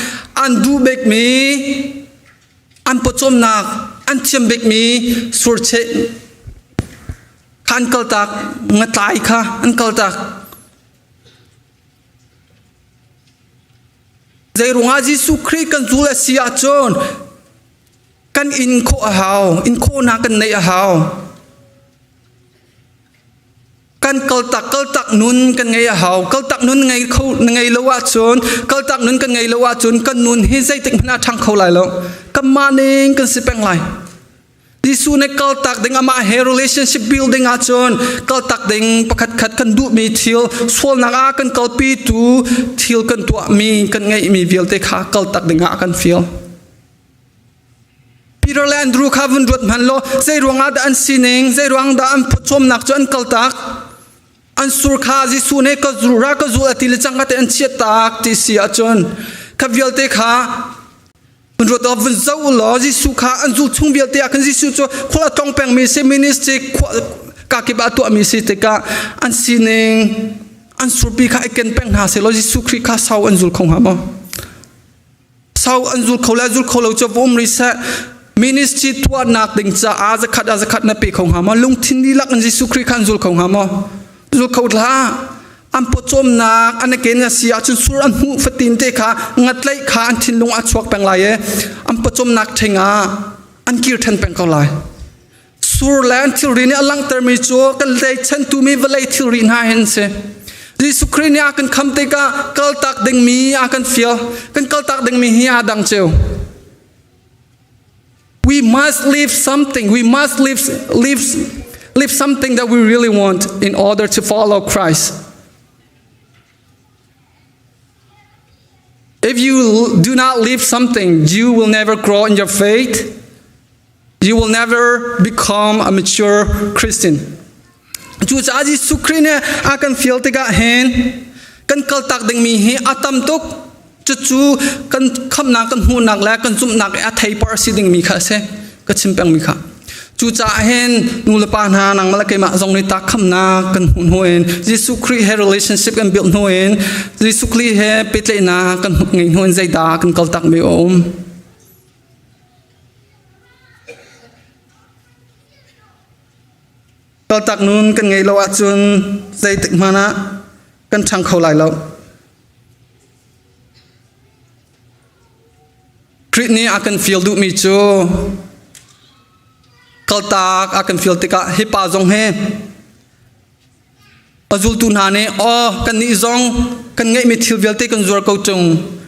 S11: an duh bikmi an pawcawmnak an thiam bikmi surcheh kha an kaltak ngatlai kha an kaltak Zeirungah Jesuh Khrih kan zul a si ahcun kan in khawh a hau in khawhnak kan neih a hau kan kaltak kaltak nun kan ngei a hau kaltak nun ngei kho ngei lo ahcun kaltak nun kan ngei lo ahcun kan nun hi zeitik hmanh ah ṭhang kho lai lo kanmah ning kan si peng lai Jesuh nih kaltak ding amah he relationship building ahcun kaltak ding pakhatkhat kan duhmi thil sualnak ah kan kalpi tu thil kan tuahmi kan ngeihmi vialte kha kaltak ding ah kan fial. Peter le Andrew kha vun ruat hmanh law zei ruangah dah an sining zei ruang dah an phuchawmnak cu an kaltak. An sur kha Jesuh nih ka zul ra ka zul a ti le cang ka te an chiat tak ti si ahcun kha vialte kha vun ruat awk vun zoh law Jesuh kha an zul chung vialte ah khan Jesuh cu khual a tlong pengmi si ministry kakip ah tuahmi si tikah an sining an surpi kha i ken peng hna seh law Jesuh Khrih kha sau an zul kho hnga maw? Sau an zul kho le zul kho lo cu va um rih seh. Ministry tuahnak ding caah zakhat ah zakhat na pe kho hnga maw? Lungthin dihlak in Jesuh Khrih kha an zul kho hnga maw? Zul kho hlah. An pawcawmnak an ken a si ahcun sur an hmuh fatin te kha ngatlaih kha an thinlung ah chuak peng lai i an pawcawmnak ṭhing ah an kir ṭhan peng ko lai. Sur le an thilri nih a langhtermi cu kan lei chantu mi vawlei thilri hna hin si. Jesuh Khrih nih a kan kham tikah kaltak dingmi a kan fial. Kan kaltak dingmi hi aa dang cio. We must leave something. We must leave, leave, leave something that we really want in order to follow Christ. If you do not leave something, you will never grow in your faith. You will never become a mature Christian. Cucaah Jesuh Khrih nih a kan fial tikah hin kan kaltak dingmi hi a tam tuk. Cucu kan khamnak kan hmuhnak le kan zumhnak i a theipar a si dingmi kha a si. Ka chim pengmi kha. Cucaah hin nu le pa hna nangmah le keimah zong nih tak khamnak kan hmuh hnu in Jesuh Khrih he relationship kan build hnu in Jesuh Khrih he pehtlaihnak kan ngeih hnu in zeidah kan kaltak mi a um. Kaltak nun kan ngeih lo ahcun zeitik hmanh ah kan ṭhang kho lai lo. Khrih nih a kan fial duhmi cu kaltak a kan fial tikah hi pa zong hi A zultu hna nih aw kannih zong kan ngeihmi thil vialte kan zuar ko ṭung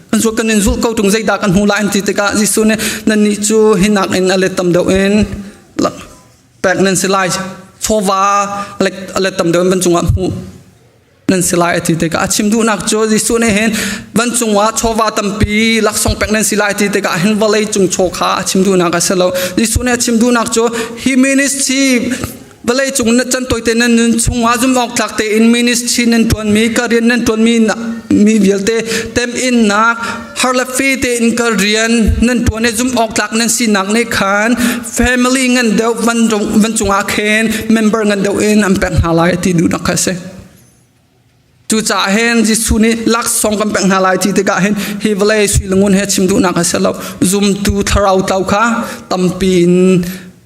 S11: kan zuar kan in zulh ko ṭung zeidah kan hmu lai an ti tikah Jesuh nih nannih cu hi nakin a let tam deuh in pek nan si lai chawva a let tam deuh in van cungah hmuh nan si lai a ti tikah a chim duhnak cu Jesuh nih hin van cungah chawva tampi laksawng pek nan si lai ti tikah hin vawlei cung chaw kha a chim duhnak a si lo Jesuh nih a chim duhnak cu hi ministry Vawlei cung na chan tawite nan nun chungah zumhawk tlak tein ministry nan ṭuanmi ka rian nan ṭuanmi mi vialte teminnak har le fe tein ka rian nan ṭuan i zumhawk tlak nan sinak nih khan family ngan deuh van van cungah khin member ngan deuh in an pek hna lai ti duhnak kha a si. Cucaah hin Jesuh nih laksawng kan pek hna lai ti tikah hin hi vawlei sui le ngun he chim duhnak a si lo. Zumtu thlarau tlau kha tampi in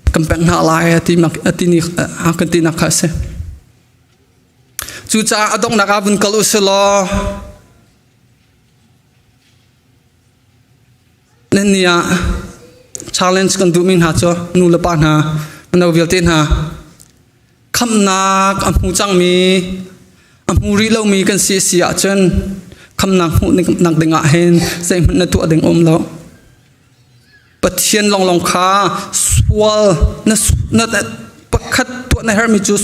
S11: kan pek hna lai a ti a ti ni a kan tinak kha a si. Cucaah a donghnak ah vun kal u si law nan ni ah challenge kan duhmi hna cu nu le pa hna mino vialte hna Khamhnak a hmu cangmi, a hmu rih lomi kan si si ahcun khamhnak hmuhnak dingah hin zeihmanh na tuah ding um lo. Pathian lawnglawng kha sual na, na pakhat tuah na herhmi cu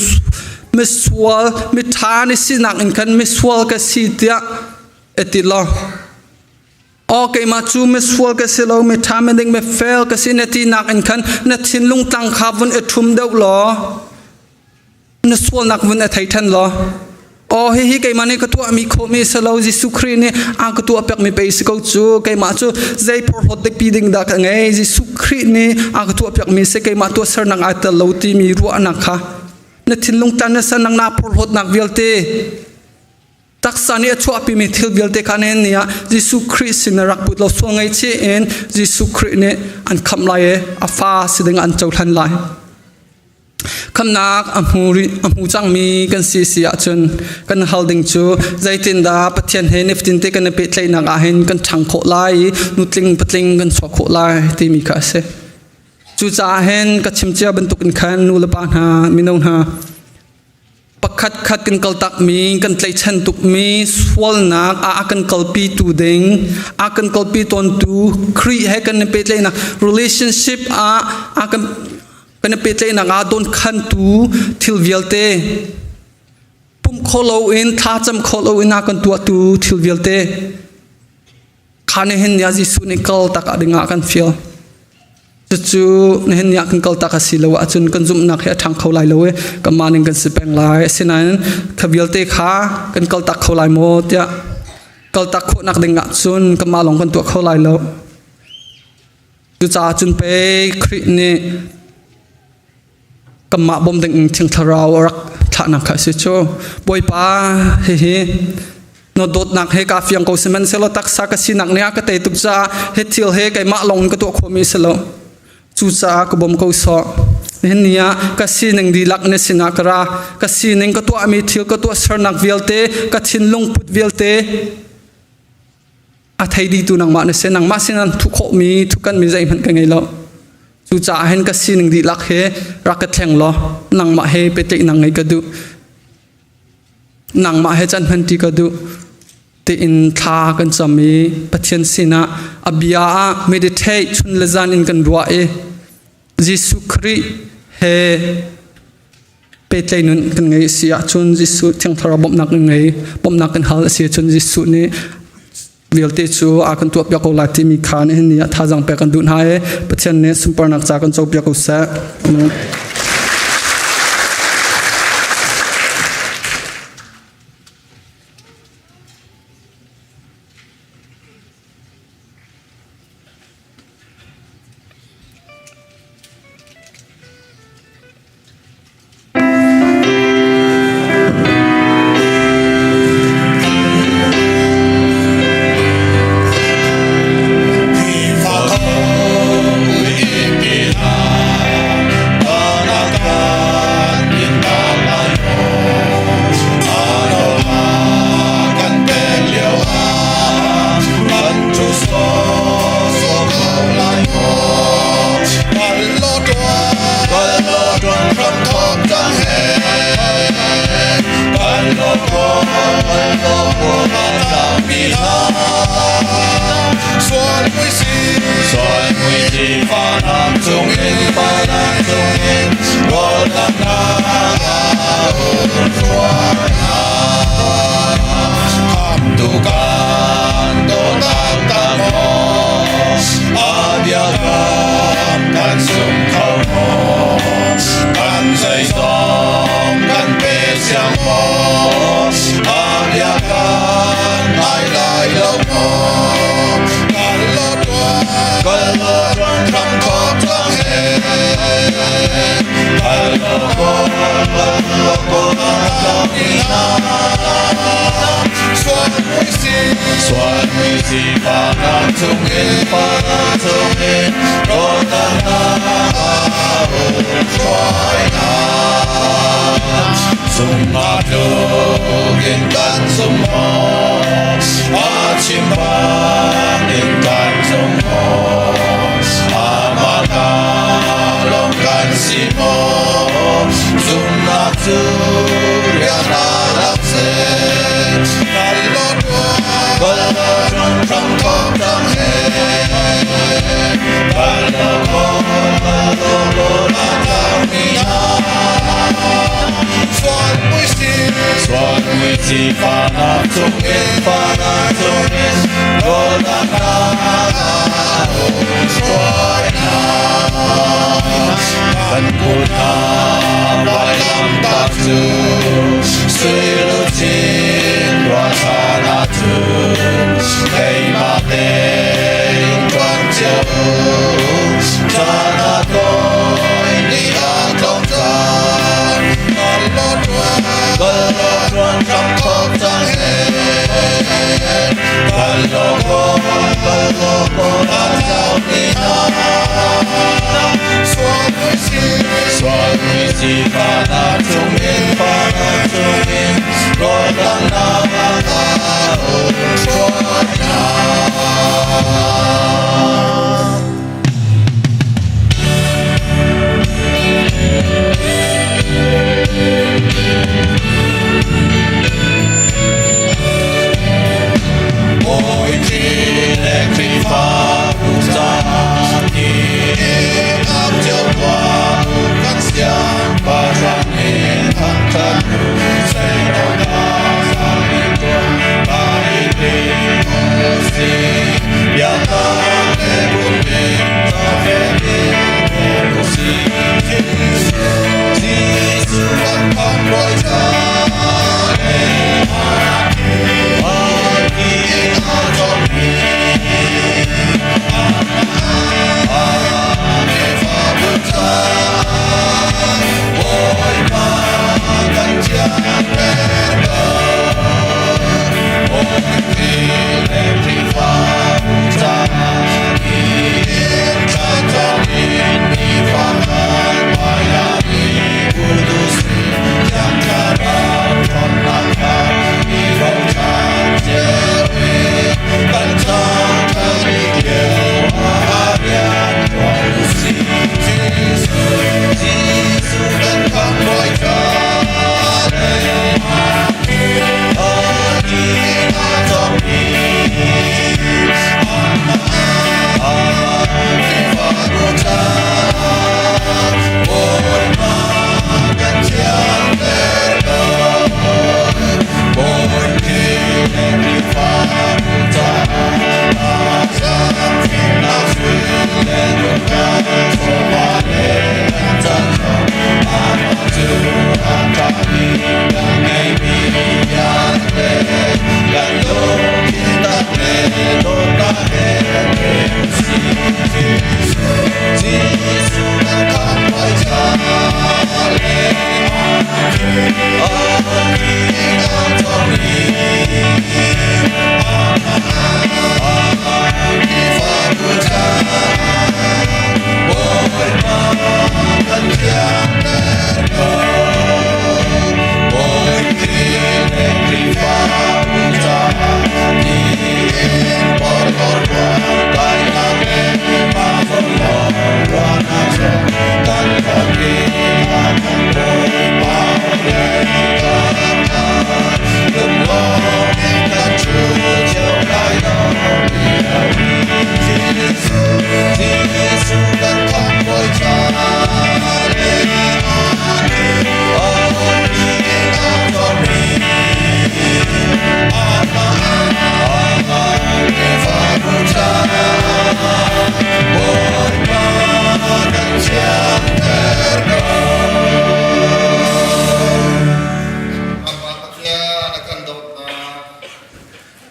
S11: misual miṭha ni sinak in khan misual ka si tiah eti law Aw keimah cu misual ka si lo, miṭha miding mifel ka si na tinak in khan na thinlung tlang kha vun i ṭhum deuh law na sualnak vun i thei ṭhan law Aw hihi keimah nih ka tuahmi khawhmi si lo Jesuh Khrih nih a ka tuah piakmi pei si ko cu keimah cu zei porhlawt pi ding dah ka ngei Jesuh Khrih nih a ka tuah piakmi si keimah tuahsernak ai tel lo timi ruahnak kha na thinlung tan na sernak na porhlawtnak vialte Taksa nih a chuahpimi thil vialte kha nihin ni ah Jesuh Khrih sin ah rak put lo sual ngaihchih in Jesuh Khrih nih an khamh lai i a fa si ding an cohlan lai. Khamnak a hmu rih a hmu cangmi kan si si ahcun kan hal ding cu zeitindah Pathian he nifatin te kan i pehtlaihnak ah hin kan ṭhang khawh lai i nutling patling kan chuah khawh lai timi kha a si. Cucaah hin ka chim cia bantukin khan nu le pa hna mino hna Pakhat khat kan kaltakmi, kan tlaihchan tukmi sualnak ah a kan kalpitu ding, a kan kalpi tawntu Khrih he kan i pehtlaihnak relationship ah a kan kan i pehtlaihnak ah dawnkhantu thil vialte pumh kho loin thlacam kho loin a kan tuahtu thil vialte kha nihin ni ah Jesuh nih kal tak dingah kan fial. Cucu nihin ni ah kan kaltak a si lo ahcun kan zumhnak hi a ṭhang kho lai lo i kanmah ning kan si peng lai. Asinain kha vialte kha kan kaltak kho lai maw tiah kaltak khawhnak ding ahcun kanmah lawng kan tuah kho lai lo. Cucaah cun pei Khrih nih kanmah bawm ding in Thiang Thlarau a rak thlahnak kha a si cu. Bawipa hihi na dawtnak he kaa fiang ko sihmanhsehlaw taksa ka sinak nih a ka tei tuk caah hi thil he keimah lawng in ka tuah khawhmi a si lo. Cucaah ka bawm ko sawh. Nihin ni ah ka sining dihlak na sinah ka ra. Ka sining ka tuahmi thil ka tuahsernak vialte, ka thinlung put vialte a thei dihtu nangmah na si nangmah sin an thuh khawhmi thuhkanmi zeihmanh ka ngei lo cucaah hin ka sining dihlak he rak ka thleng law nangmah he pehtlaihnak ngei ka duh nangmah he can hmanṭi ka duh tiin thla kan cam i Pathian sinah a bia ah meditate chun le zan in kan ruah i Jesuh Khrih he pehtlaih nun kan ngei si ahcun Jesuh Thiang Thlarau bawmhnak kan ngei bawmhnak kan hal a si ahcun Jesuh nih vialte cu a kan tuahpiak ko lai timi kha nihin ni ah thazaang pek kan duh hna i Pathian nih sunparnak ca kan copiak ko seh. Amen.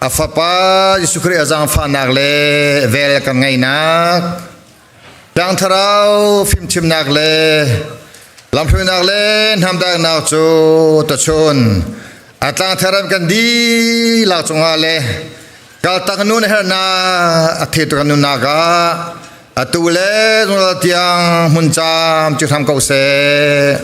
S8: A Fapa Jesuh Khrih a zaangfahnak le vel kan ngeihnak, Thiang Thlarau fimchimnak le lamhruainak le hnamdaknak cu tuchun a tlangtharam kan dihlak cungah le kaltak nun herhnak a thetu kan nunnak ah atu le zungzal tiang hmun cam ci hram ko seh.